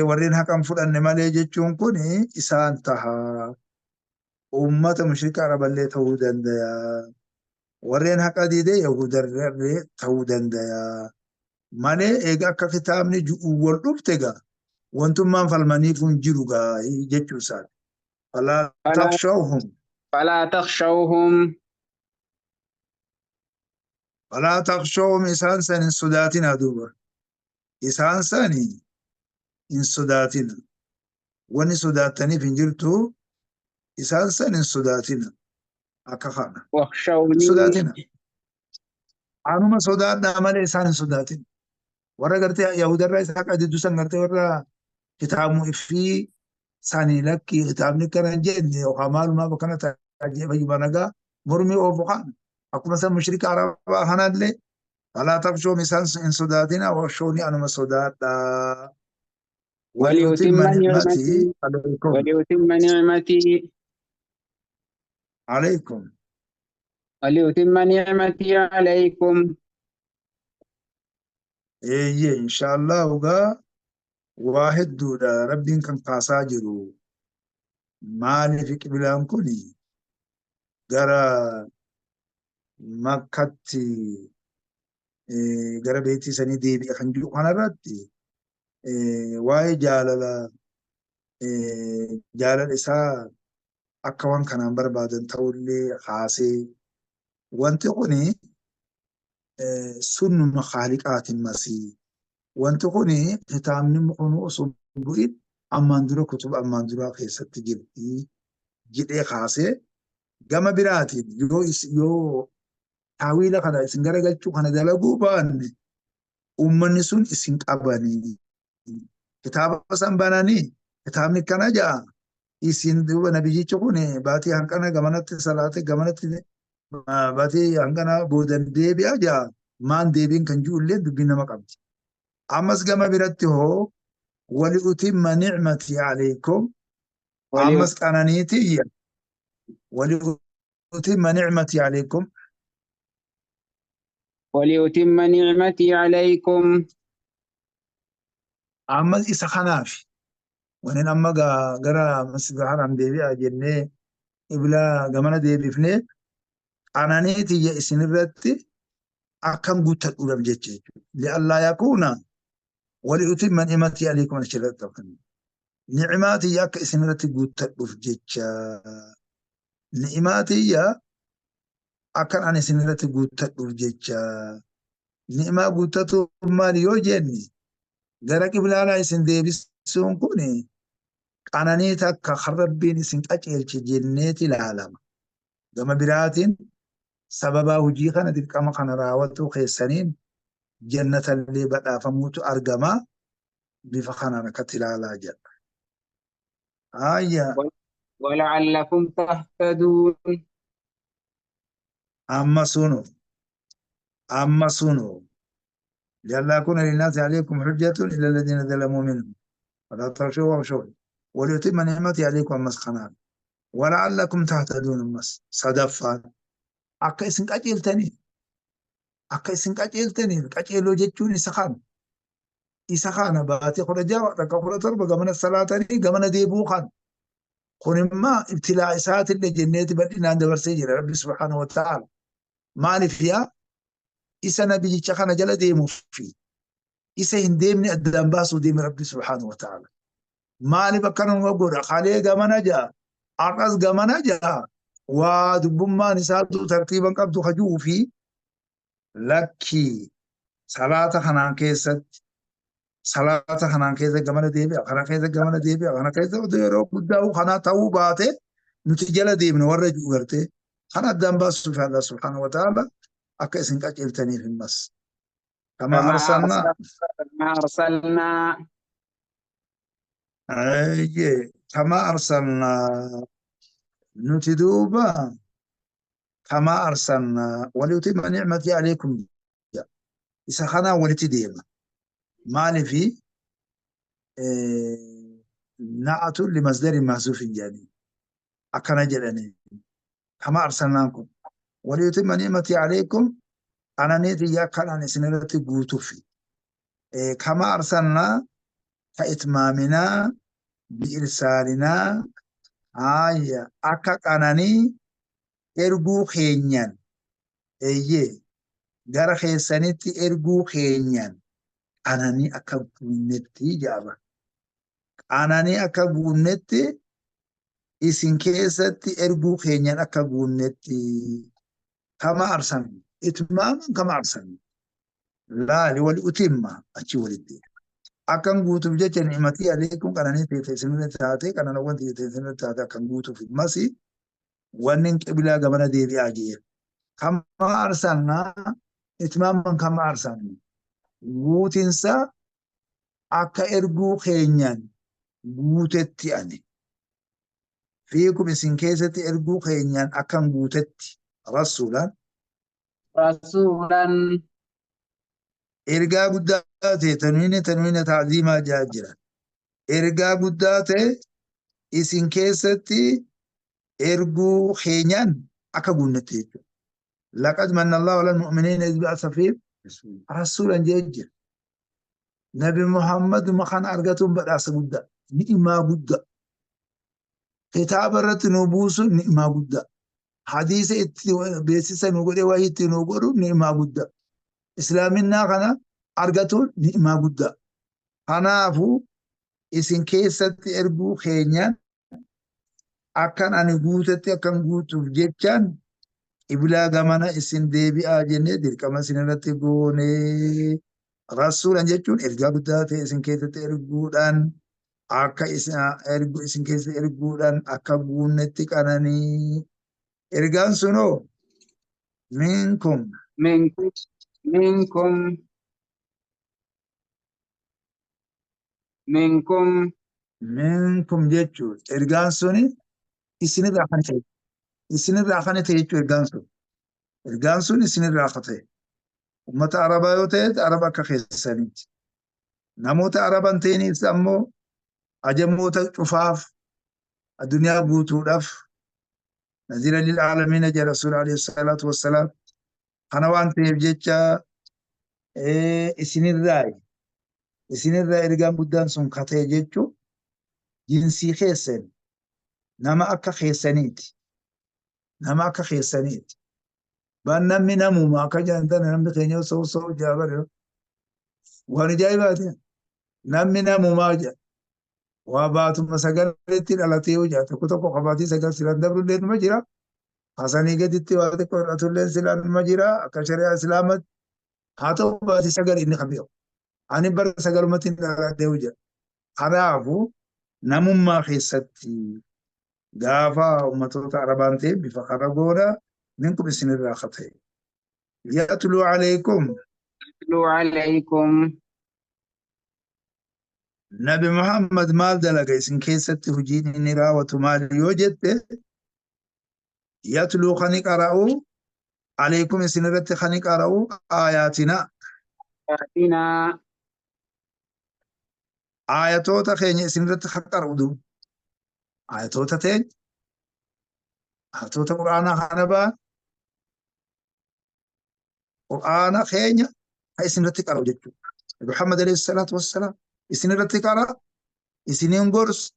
warreen haqan fudhanne malee jechuun kun isaan taha. Ummata mushrika Araballee ta'uu dandaya. Warreen haqa diide Yahudarree ta'uu dandaya. Malee eega akka kitaabni ju'u wal dhufte gaa wantummaan falmaniif hin jiru gaa jechuu isaati. Falaa takhshawhum. Falaa takhshawhum. Falaa takhshawhum isaan san hin sodaatina duuba. Isaan san hin sodaatina. Wanni sodaattaniif hin jirtu, isaan san hin sodaatina. Akka kana. Wakhshawni. Hin sodaatina. Anuma sodaadhaa malee isaan hin sodaatin. Warra gartee Yahudarraa isaa qadidu san gartee warra kitaabu ifii sanii lakkii kitaabni kana hin jenne yookaan maalumaaf akkana ta'a jee fayyuma nagaa mormii oofu kan akkuma san mushrika Arabaa kanallee falaa tafshoom isaan hin sodaatina, wakhshawni anuma sodaadhaa. Waliyutimma Waliyutimma ni'matii ni'matii alaykum. Waliyutimma ni'matii. Alaykum. Waliyutimma ni'matii alaykum. Eeyyee, inshaallah ugaa waa hedduudha Rabbiin kan kaasaa jiru. Maaliif qiblaan kun gara Makkatti, gara beektii sanii deebi'a kan jiru kanarratti waa'ee jaalala jaalala isaa akka waan kanaan barbaadan ta'ullee kaasee, wanti kuni sunnuma khaaliqaatiin masii wanti kuni kitaabni kun osoo hin bu'in ammaan dura kutuba ammaan duraa keessatti jirti jedhee kaasee, gama biraatiin yoo taawiila kana isin garagalchuu kana dalaguu baanne uummanni sun isin qabanii kitaaba san bananii kitaabni kana ja'a, isin duuba nabiyyichi kun baatii hanqana gamanatti salaate, gamanatti baatii hanqana boodan deebi'a ja'a, maan deebiin kan jiru illee dubbii nama qabdi. Ammas gama biratti hoo wali utimma ni'matii alaykum, ammas qananiitiyya, wali utimma ni'matii alaykum. Waliutimma ni'matii alaykum. Ammas isa kanaaf waniin amma gara Masjida Haram deebi'a jennee qiblaa gamana deebifnee qananiitiyya isinirratti akkan guuttadhuudhaaf jecha jechuudha. Li'allaa yakuuna waliutimma ni'matii alaykum achirratti ta'an. Ni'imaa tiyya akka isinirratti guuttadhuuf jecha. Ni'imaa tiyya akkan ani isinirratti guuttadhuuf jecha. Ni'imaa guuttatuuf maali yoo jenne, gara qiblaanaa isin deebisuun kun qananii takka kan Rabbiin isin qaceelche jenneeti ilaalama. Gama biraatiin sababaa hojii kana dirqama kana raawwatuu keessaniin jannatallee badhaafamuutu argama. Bifa kanaan akkatti ilaalaa jedha. Haayya. Wala'allakum tahtaduun. Amma sunu. Amma sunu. Li'allaa yakuna linnaasi alaykum hujjatun illa alladhiina zalamuu minhum. Falaa takhshaw wakhshawni. Waliyutimma ni'matii alaykum ammas kanaaf. Wala'allakum tahtaduun ammas sadaffaan. Akka isin qajeeltaniif. Akka isin qajeeltaniif, qajeeloo jechuun isa kana. Isa kana baatii 16 takka 17 gamana salaatanii gamana deebi'uu kana. Kun immoo ibtilaa isaatillee jenneeti bal'inaan dabarsee jira Rabbi subhaanahu wa ta'ala. Maaliif yaa isa nabiyyicha kana jala deemuuf fi isa hin deemne addaan baasuu deeme Rabbi subhaanahu wa ta'ala. Maaliif akkanuma godha? Kalee gamana ja'a, har'as gamana ja'a. Waa dubbummaan isaatu tartiiban qabdu hajuu fi lakkii salaata kanaan keessatti, salaata kanaan keessa gamana deebi'a, kana keessa gamana deebi'a, kana keessa otoo yeroo guddaa kanaa ta'uu baate nuti jala deemne warra jiru gartee kan addaan baasuuf Allah subhaanahu wa ta'ala akka isin qajeeltaniif himmas. Kama arsalnaa. Kama arsalnaa. Eeyyee, kama arsalnaa nuti duuba kama arsalnaa waliyutimma ni'matii alaykum isa kanaan walitti deema. Maaliifi na'atu limasdari mahzuufin jedhanii akkana jedhanii kama arsalnaan kun waliyutimma ni'matii alaykum. Qananii tiyya akkan ani isin irratti guutuufi. Kama arsalnaa ka itmaaminaa bi'irsaalinaa haaya akka qananii erguu keenyan eeyyee gara keessanitti erguu keenyan qananii akka guunnetti jaaba. Qananii akka guunnetti isin keessatti erguu keenyan akka guunnetti kama arsalna itmaaman kama arsalna laali wali utimma achi walitti akkan guutuuf jecha ni'matii aleekum qananii teete isinirra taate qananawwan teete isinirra taate akkan guutuuf masi wanni qiblaa gamana deebi'aa jee kama arsalna itmaaman kama arsalna guutinsa akka erguu keenyan guutetti ani fiikum isin keessatti erguu keenyan akkan guutetti rasuulan Rasuulan ergaa guddaa ta'e tanwiina tanwiina ta'ziimaa jaa jira. Ergaa guddaa ta'e isin keessatti erguu keenyan akka guunnetti jechuudha. Laqad manna Allahu alal mu'miniina iz ba'asa fiihim rasuulan jee jira. Nabi Muhammad kana argatuun badhaasa guddaa, ni'imaa guddaa. Kitaaba irratti nu buusuun ni'imaa guddaa. Hadiisa itti beeksisa nu godhee wahii itti nu godhu ni'imaa guddaa. Islaaminaa kana argatuun ni'imaa guddaa. Kanaafuu isin keessatti erguu keenyan akkan ani guutetti akkan guutuuf jechaan qiblaa gamana isin deebi'aa jennee dirqama isin irratti goonee rasuulan jechuun ergaa guddaa ta'e isin keessatti erguudhaan akka isin ergu isin keessatti erguudhaan akka guunnetti qananii ergaan sunoo minkum minkum minkum minkum minkum jechuun ergaan suni isinirraa kan ta'e isinirraa kan ta'e jechuun ergaan sun ergaan sun isinirraa kan ta'e ummata arabaa yoo ta'e araba akka keessaniiti namoota araban ta'iniif ammoo ajamoota cufaaf addunyaa guutuudhaaf nazira lil aalamiina jedha rasuul alayhi salaatu wassalaam kana waan ta'eef jecha isinirraa isinirraa ergaan guddaan sun ka ta'e jechuun jinsii keessan nama akka keessaniiti nama akka keessaniiti baan namni namuma akka jedhan tana namni keenya osoo osoo jaabare waan ajaa'ibaati namni namumaa jedha waa baatuma sagaletti dhalatee yoo jira tokko tokko qabaatii sagal silaan dabrullee numa jira hasanii gaditti waa xiqqoo hir'atullee silaan numa jira akka shari'aa islaamatti haa ta'u baatii sagal inni kan beeku ani bara sagalumatti hin dhaladhee yoo jira kanaafuu namummaa keessatti gaafa ummatoota arabaan ta'e bifa kana goona minkum isinirraa ka ta'e yatluu alaykum yatlu alaykum Nabi Muhammad maal dalaga isin keessatti hojiin inni raawwatu maal yoo jette yatluu kani qara'u alaykum isin irratti kani qara'u aayaatina ayatina aayatoota keenya isin irratti kan qara'u duuba aayatoota teenya aayatoota qur'aanaa kana ba'an qur'aana keenya kan isin irratti qara'u jechuudha. Nabi Muhammad alayhi salaatu wassalaam isin irratti qara'a, isiniin gorsu,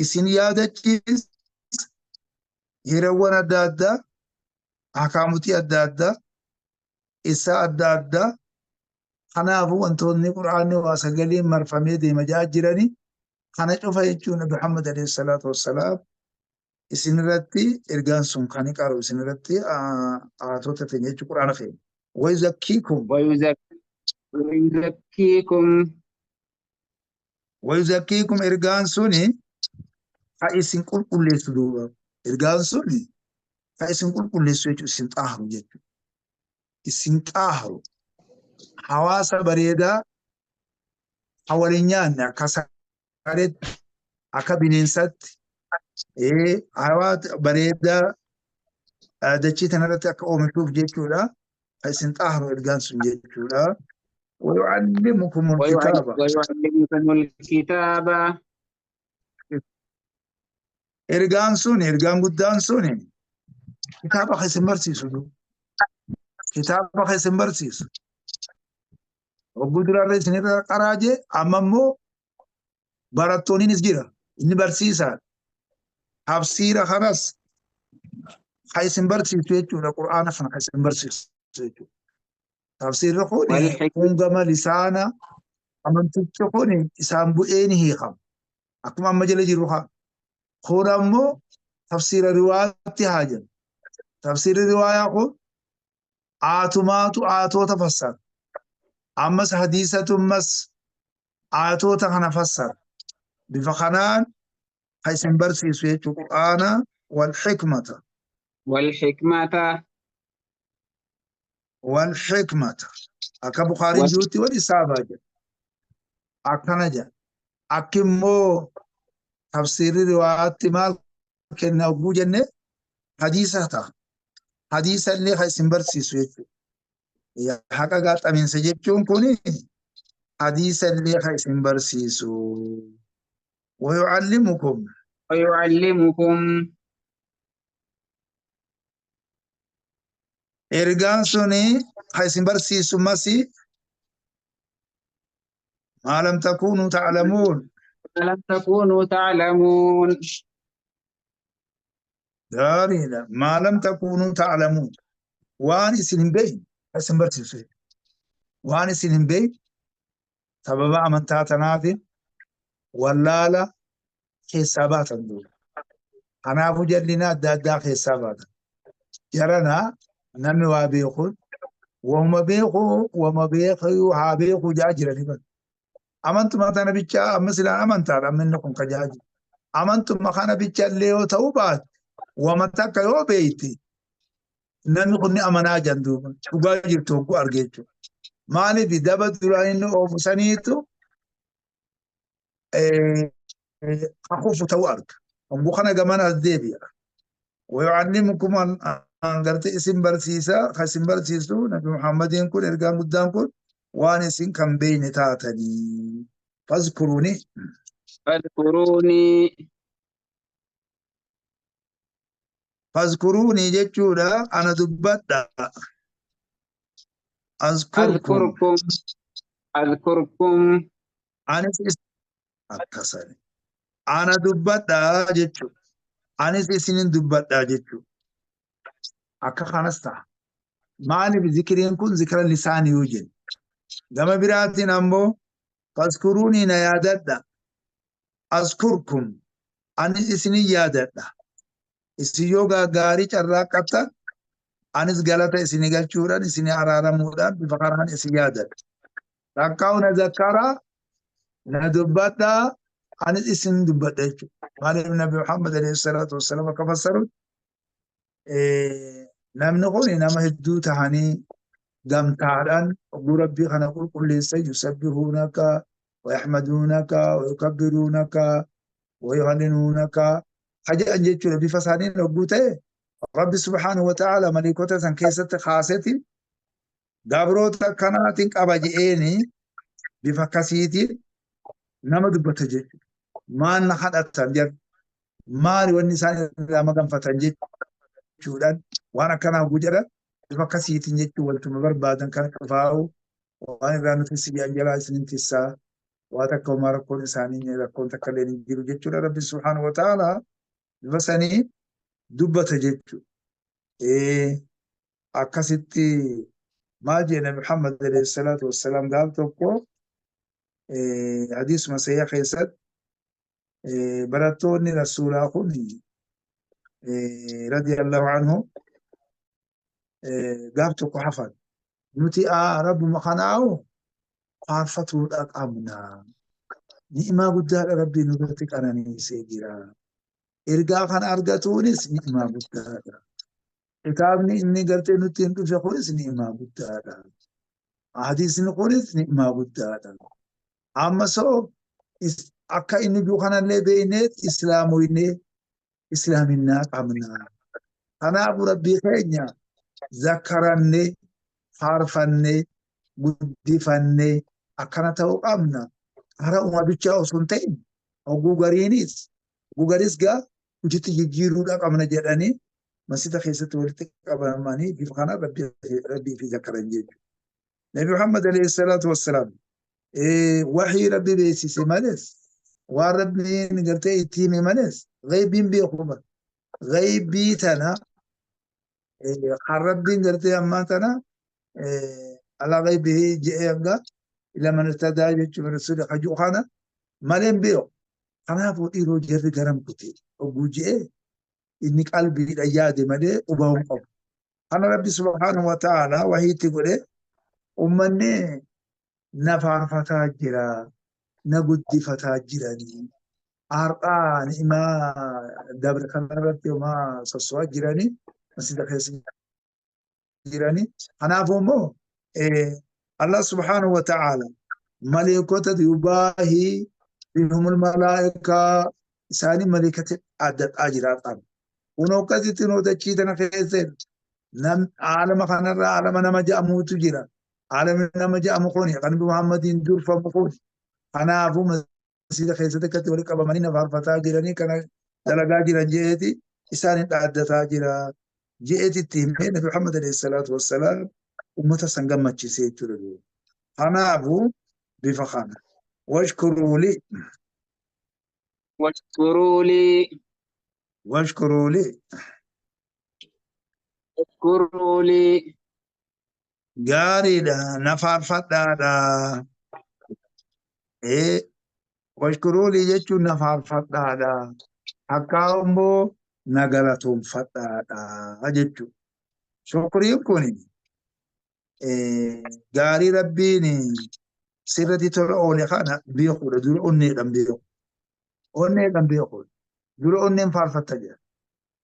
isin yaadachiisa, hirawwan adda addaa, akaamutii adda addaa, isa adda addaa. Kanaafuu wantoonni qur'aanni waa sagaliin marfamee deema ja'a jiranii kana cufa jechuun Nabi Muhammad alayhi salaatu wassalaam isin irratti ergaan sun kan qaru isin irratti aayatoota teenya jechuun qur'aana keenya. Wayuzakkiikum ويزكيكم wayuzakkiikum ergaan suni ka isin qulqulleessu duuba. Ergaan suni ka isin qulqulleessu jechuun isin xaaharu jechuudha. Isin xaaharu hawaasa bareedaa ha waliin nyaanne akka sareetti akka bineensaatti hawaasa bareedaa dachii kanarratti akka oomishuuf jechuudha. Ka isin xaaharu ergaan sun jechuudha. ويعلمكم الكتاب ويعلمكم الكتاب ergaan sun ergaan guddaan sun kitaaba ka isin barsiisu duuba. Kitaaba kan isin barsiisu. Hogguu duraarra isinirra qaraa jee amma immoo barattoonnis jira. Inni barsiisaadha. Tafsiira kanas kan isin barsiisu jechuudha. Qur'aana kana kan isin barsiisu jechuudha. Tafsiirri kun والحكمة kun gama lisaana amantichi kun isaan bu'ee ni hiikama. Akkuma amma jala jiru kana. Kun ammoo tafsiira riwaayaatti haa jennu. Tafsiirri riwaayaa kun aatumaatu aatoota fassara. Ammas hadiisatummas aatoota kana fassara. Bifa kanaan kan isin barsiisu jechuudha Qur'aana wal hikmata. والحكمة Wal hikmata. Akka Bukaariin وال... jirutti wal isaabaa jedha. Akkana jedha. Akki immoo tafsiirri riwaayaatti maal kenna hogguu jenne hadiisa ta'a. Hadiisa illee kan isin barsiisu jechuudha. Haqa gaaxamiinsa jechuun kuni hadiisa illee kan isin barsiisu. ويعلمكم ويعلمكم ergaan suni kan isin barsiisu masi maa lam takuunuu ta'lamuun. ما لم تكونوا تعلمون Gaariidha. Maa lam takuunuu ta'lamuun. Waan isin hin beekne kan isin barsiisu. Waan isin hin beekne sababa amantaa tanaatiin wallaala keessaa baatan duuba. Kanaafuu jallina adda addaa keessaa baatan. Jaranaa namni waa beekuun wama beeku wama beeku haa beeku jaa jiranii bara. Amantuma tana bichaa amma silaan amantaadha amma inni kun ka jaa jiru. Amantuma kana bicha illee yoo ta'uu baate wama takka yoo beekte namni kun ni amanaa jan duuba. Dhugaa jirtu hogguu arge jechuudha. Maaliif daba duraan inni oofu saniitu hakufu ta'uu arga. Hogguu kana gamana as deebi'a. ويعلمكم أن gartee isin barsiisa kan isin barsiisu Nabi Muhammadiin kun ergaan guddaan kun waan isin kan beekne taatanii. Fazkuruuni فاذكروني fazkuruuni jechuudha ana dubbadha. Azkurkum أذكركم أذكركم anis akkasani. Ana dubbadha jechuudha. Anis isinin dubbadha jechuudha. Akka kanas ta'a. Maaliif zikiriin kun zikira lisaanii yoo jennu. Gama biraatiin ammoo fazkuruunii na yaadadha. Azkurkum anis isinin yaadadha. Isin yoo gaarii carraaqqattan anis galata isinii galchuudhaan isinii araaramuudhaan bifa kanaan isin yaadadha. Takkaa'u na zakkaraa na dubbadhaa anis isin dubbadha jechuudha. Maaliif Nabi Muhammad alayhi salaatu wassalaam akka fassarutti namni kun nama hedduu tahanii gamtaadhaan oguu rabbii kana qulqulleessan yusabbihuunaka wayahmaduunaka wayukabbiruunaka wayuhalliluunaka haja'an jechuudha bifa isaaniin oguu ta'e rabbi subhaanahu wa ta'ala maliikota san keessatti kaaseti gabroota akkanaatiin qaba je'eeni bifa akkasiitiin nama dubbata jechuudha. Maal na kadhatan jedhu maali wanni isaan irraa maganfatan jechuudhaan waan akkanaa oguu jedhan bifa akkasiitiin jechuun waltuma barbaadan kana cufaa'u waan irraa nuti siyyaan jalaa isinin tissaa waa takka homaa rakkoon isaanii rakkoon takka illee hin jiru jechuudha. Rabbi subhaanahu wa ta'ala bifa sanii dubbata jechuudha. Akkasitti maal jedhe Nabi Muhammad alayhi salaatu wassalaam gaaf tokko hadiisuma sayyaa keessatti barattoonni rasuulaa kun radiyallahu anhu gaaf tokko hafan. Nuti rabbuma kanaa'u faarfatuudha qabna. Ni'imaa guddaadha rabbiin nurratti qananiisee jira. Ergaa kana argatuunis ni'imaa guddaadha. Kitaabni inni gartee nutti hin dhufe kunis ni'imaa guddaadha. Hadiisni kunis ni'imaa guddaadha. Amma soo akka inni jiru kanallee beekneet islaamoynee islaaminaa qabna. Kanaafuu rabbii keenya zakkarannee faarfannee guddifannee akkana ta'uu qabna. Hara uumaa bichaa osoo hin ta'in oguu gariinis oguu gariis gaa hojiitti jijjiiruudha qabna jedhanii Masjida keessatti walitti qabamanii bifa kana rabbii fi zakaran jechuudha. Nabi Muhammad alayhi salaatu wassalaam waxii rabbi beeksise malees waan rabbiin gartee itti hime malees ghaybiin beeku bara. Ghaybii tana kan rabbiin gartee ammaa tana alaa ghaybihi je'ee hanga ila man irtadaa jechuun rasuuli hajuu kana malee hin beeku. Kanaafuu dhiiroo jarri garam kute ogguu je'ee inni qalbiidha yaade malee quba hin qabu. Kana rabbi subhaanahu wa ta'ala wahii itti godhe ummanni na faarfataa jira, na guddifataa jiranii. Har'aa ni'imaa dabre kanarratti homaa sosso'aa jiranii masjida keessa jiranii. Kanaafuu immoo Allah subhaanahu wa ta'ala maleekota yubaahii bihumul malaa'ikaa isaanii maleekota adda jira qabu. Kunoo akkasitti nuu dachii tana keessa nam aalama kanarra aalama nama jedhamutu jira. Aalamni nama jedhamu kun kan Nabi Muhammadiin durfamu kun kanaafuu masjida keessatti akkatti walitti qabamanii na faarfataa jiranii kana dalagaa jiran je'eeti isaan hin dhaaddataa jira je'eeti itti himee Nabi Muhammad alayhi salaatu wassalaam ummata san gammachiisee jechuudha. Kanaafuu bifa kana washkuruu li واشكروا لي washkuruu li واشكروا لي gaariidha na faarfadhaadha. Ee washkuruu li jechuun na faarfadhaadha. Akka immoo na galatoomfadhaadha jechuudha. Shukriin kun gaarii rabbiin sirratti tola oole kana beekuudha. Dura onneedhaan beeku. Onneedhaan beekuudha. Dura onneen faarfatta jedha.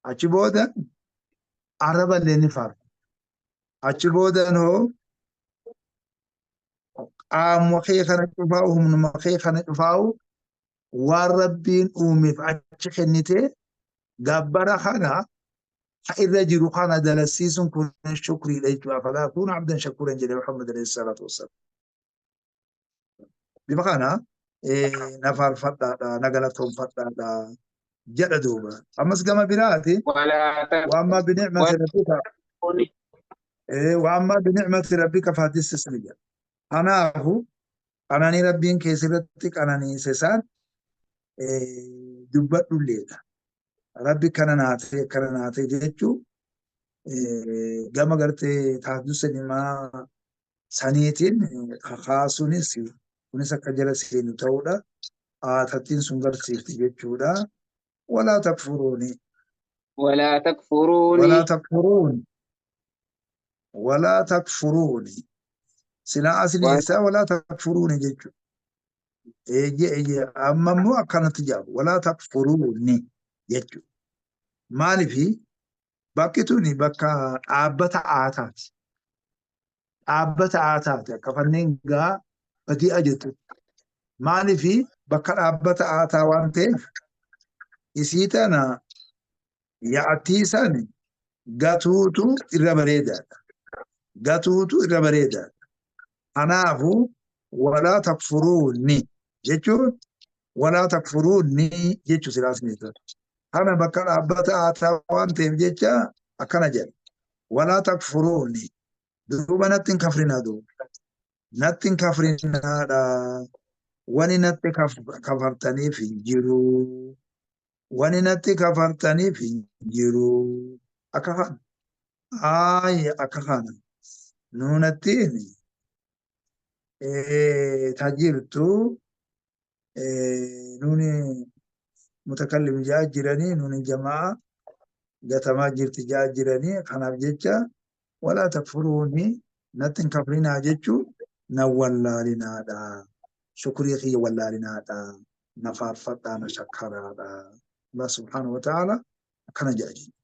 Achi booda arraba illee ni faarfata. Achi booda hoo qaamuma kee kana cufaa'u humnuma kee kana cufaa'u waan rabbiin uumeef achi kennitee gabbara kana ha irra jiru kana dalasiisuun kun shukriidha jechuudha. Afalaa kuuna abdan shakuuran jedhe Muhammad alayhi salaatu wassalaam. Bifa kana na faarfadhaadha na galatoomfadhaadha jedha duuba. Ammas gama biraati ولا وأما بنعمة ربك تكفروني وأما بنعمة ربك فحدث jedha. Kanaafuu qananii rabbiin keessatti qananiise isaan dubbadhulleedha. Rabbi kana naatee kana naatee jechuu gama gartee taasisa himaa saniitiin kakaasuunis kunis akka jala seenu ta'uudha. Aatattiin sun garsiifti jechuudha. Walaa takfuruuni. ولا تكفروني Walaa takfuruuni. Walaa takfuruuni. Silaa asli isaa walaa takfuruuni jechuudha. Eeyyee eeyyee amma immoo akkanatti jedhamu walaa takfuruuni jechuudha. Maaliifi bakki tuni bakka dhaabbata aataati. Dhaabbata aataati akka fanneen gaa badi'a jettu. Maaliifi bakka dhaabbata aataa waan ta'eef isii tana yaa'attii san gatuutu irra bareedaadha. Gatuutu irra bareedaadha. Kanaafuu walaa takfuruuni jechuun walaa takfuruuni jechuu silaas ni ta'a. Kana bakka dhaabbata aataa waan ta'eef jecha akkana jedha. Walaa takfuruuni duuba natti hin kafrinaa duuba. Natti hin kafrinaadha. Wani natti kafartaniif hin jiru. Wani natti kafartaniif hin jiru. Akka kana. Ayi akka kana. Nuunattiin tajirtu nuuni mutakallim jaa jiranii nuuni jamaa gatamaa jirti jaa jiranii kanaaf jecha walaa takfuruuni natti hin kafrinaa jechuu na wallaalinaadha. Shukrii kiyya wallaalinaadha. Na faarfadhaa na shakkaraadha. Allah subhaanahu wa ta'ala akkana jedha jechuudha.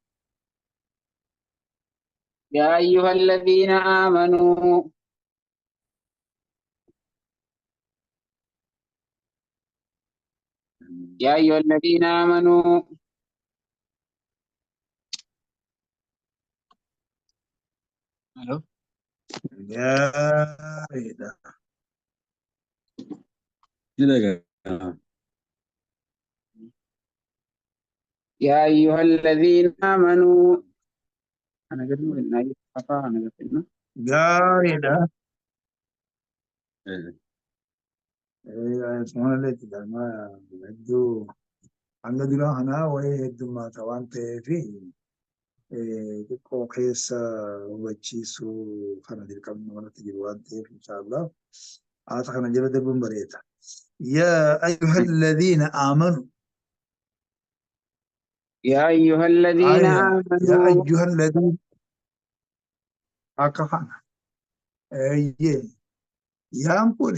يا أيها الذين آمنوا يا أيها الذين آمنوا ألو Gaariidha. Ni dhaga'ama. يا أيها الذين آمنوا Kana gadi mul'inaa afaa kana gadi. Gaariidha. Eh, Sumallee itti galmaa hedduu hanga duraa kanaa wayii heddummaata waan ta'eef xiqqoo keessa hubachiisuu kana dirqamni namarratti jiru waan ta'eef inshaallah haasa kana jala darbuun bareeda. Yaa ayyuha alladhiina aamanu. يا أيها الذين Aya yaa آمنوا ayyuha alladhiina akka kana. Eeyyee yaan kun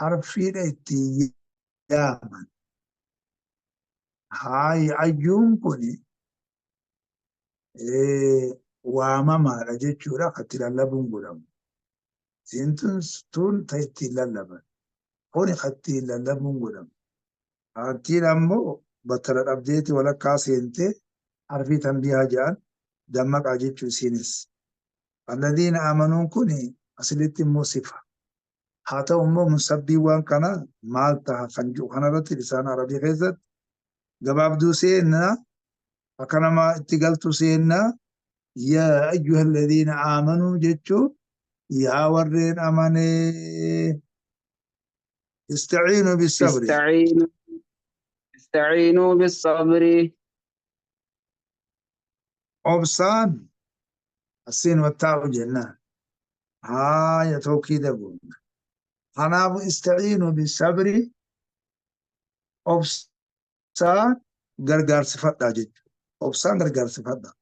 harfiidha ittiin yaaman. Haaya ayyuun kun waamamaadha jechuudha kan itti lallabuun godhamu. Siin tun ta ittiin lallaban. Kuni kan ittiin lallabuun godhamu. Haattiin ammoo battala dhabdeeti walakkaa seentee harfii tanbiihaa jedhan dammaqaa jechuu isiinis. Alladhiina amanuun kun asilitti immoo sifa. Haa ta'u immoo musabbiin waan kana maal taha kan jiru kanarratti lisaan arabii keessatti gabaabduu seennaa akka nama itti galtu seennaa yaa ayyuha alladhiina aamanuu jechuun yaa warreen amanee istaciinuu bisabri. استعينوا استعينوا بالصبر. Obsaan asiin wattaa'u jennaan. Haaya tawkiida goona. Kanaafu istaciinuu bisabri obsaan gargaarsifadhaa jechuudha. Obsaan gargaarsifadhaa.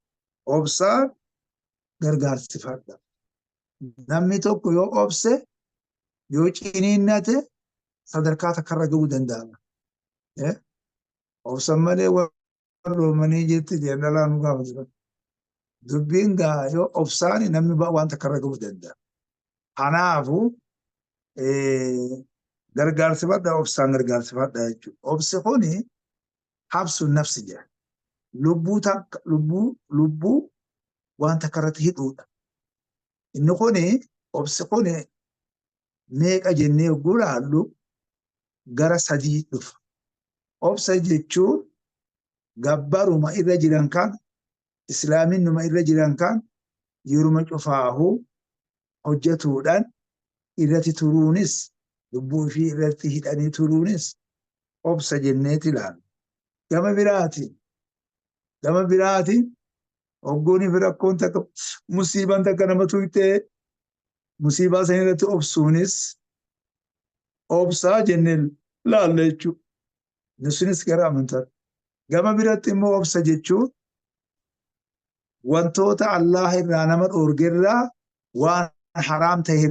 Obsaan gargaarsifadhaa. Namni tokko yoo obse yoo ciniinnate sadarkaa takkarra ga'uu danda'a. Obsan malee warroomanii jetti jedhalaa nu gaafa jiran. Dubbiin gaa yoo obsaani namni waan takkarra ga'uu danda'a. Kanaafuu gargaarsifadhaa obsaan gargaarsifadhaa jechuudha. Obsi kuni habsu nafsi jedha. Lubbuu takka lubbuu lubbuu waan takka irratti hidhuudha. Inni kuni obsi kuni meeqa jennee yogguu ilaallu gara sadii dhufa. Obsa jechuun gabbaruma irra jiran kan islaaminuma irra jiran kan yeruma cufaahu hojjetuudhaan irratti turuunis lubbuu ifii irratti hidhanii turuunis obsa jenneeti ilaalla. Gama biraatiin hogguunii fi rakkoon takka musiibaan takka nama tuqxee musiibaa san irratti obsuunis obsaa jennee laalla jechuudha. Inni sunis gara amantaa. Gama biratti immoo obsa jechuun wantoota Allah irraa nama dhoorgerraa waan haraam ta'e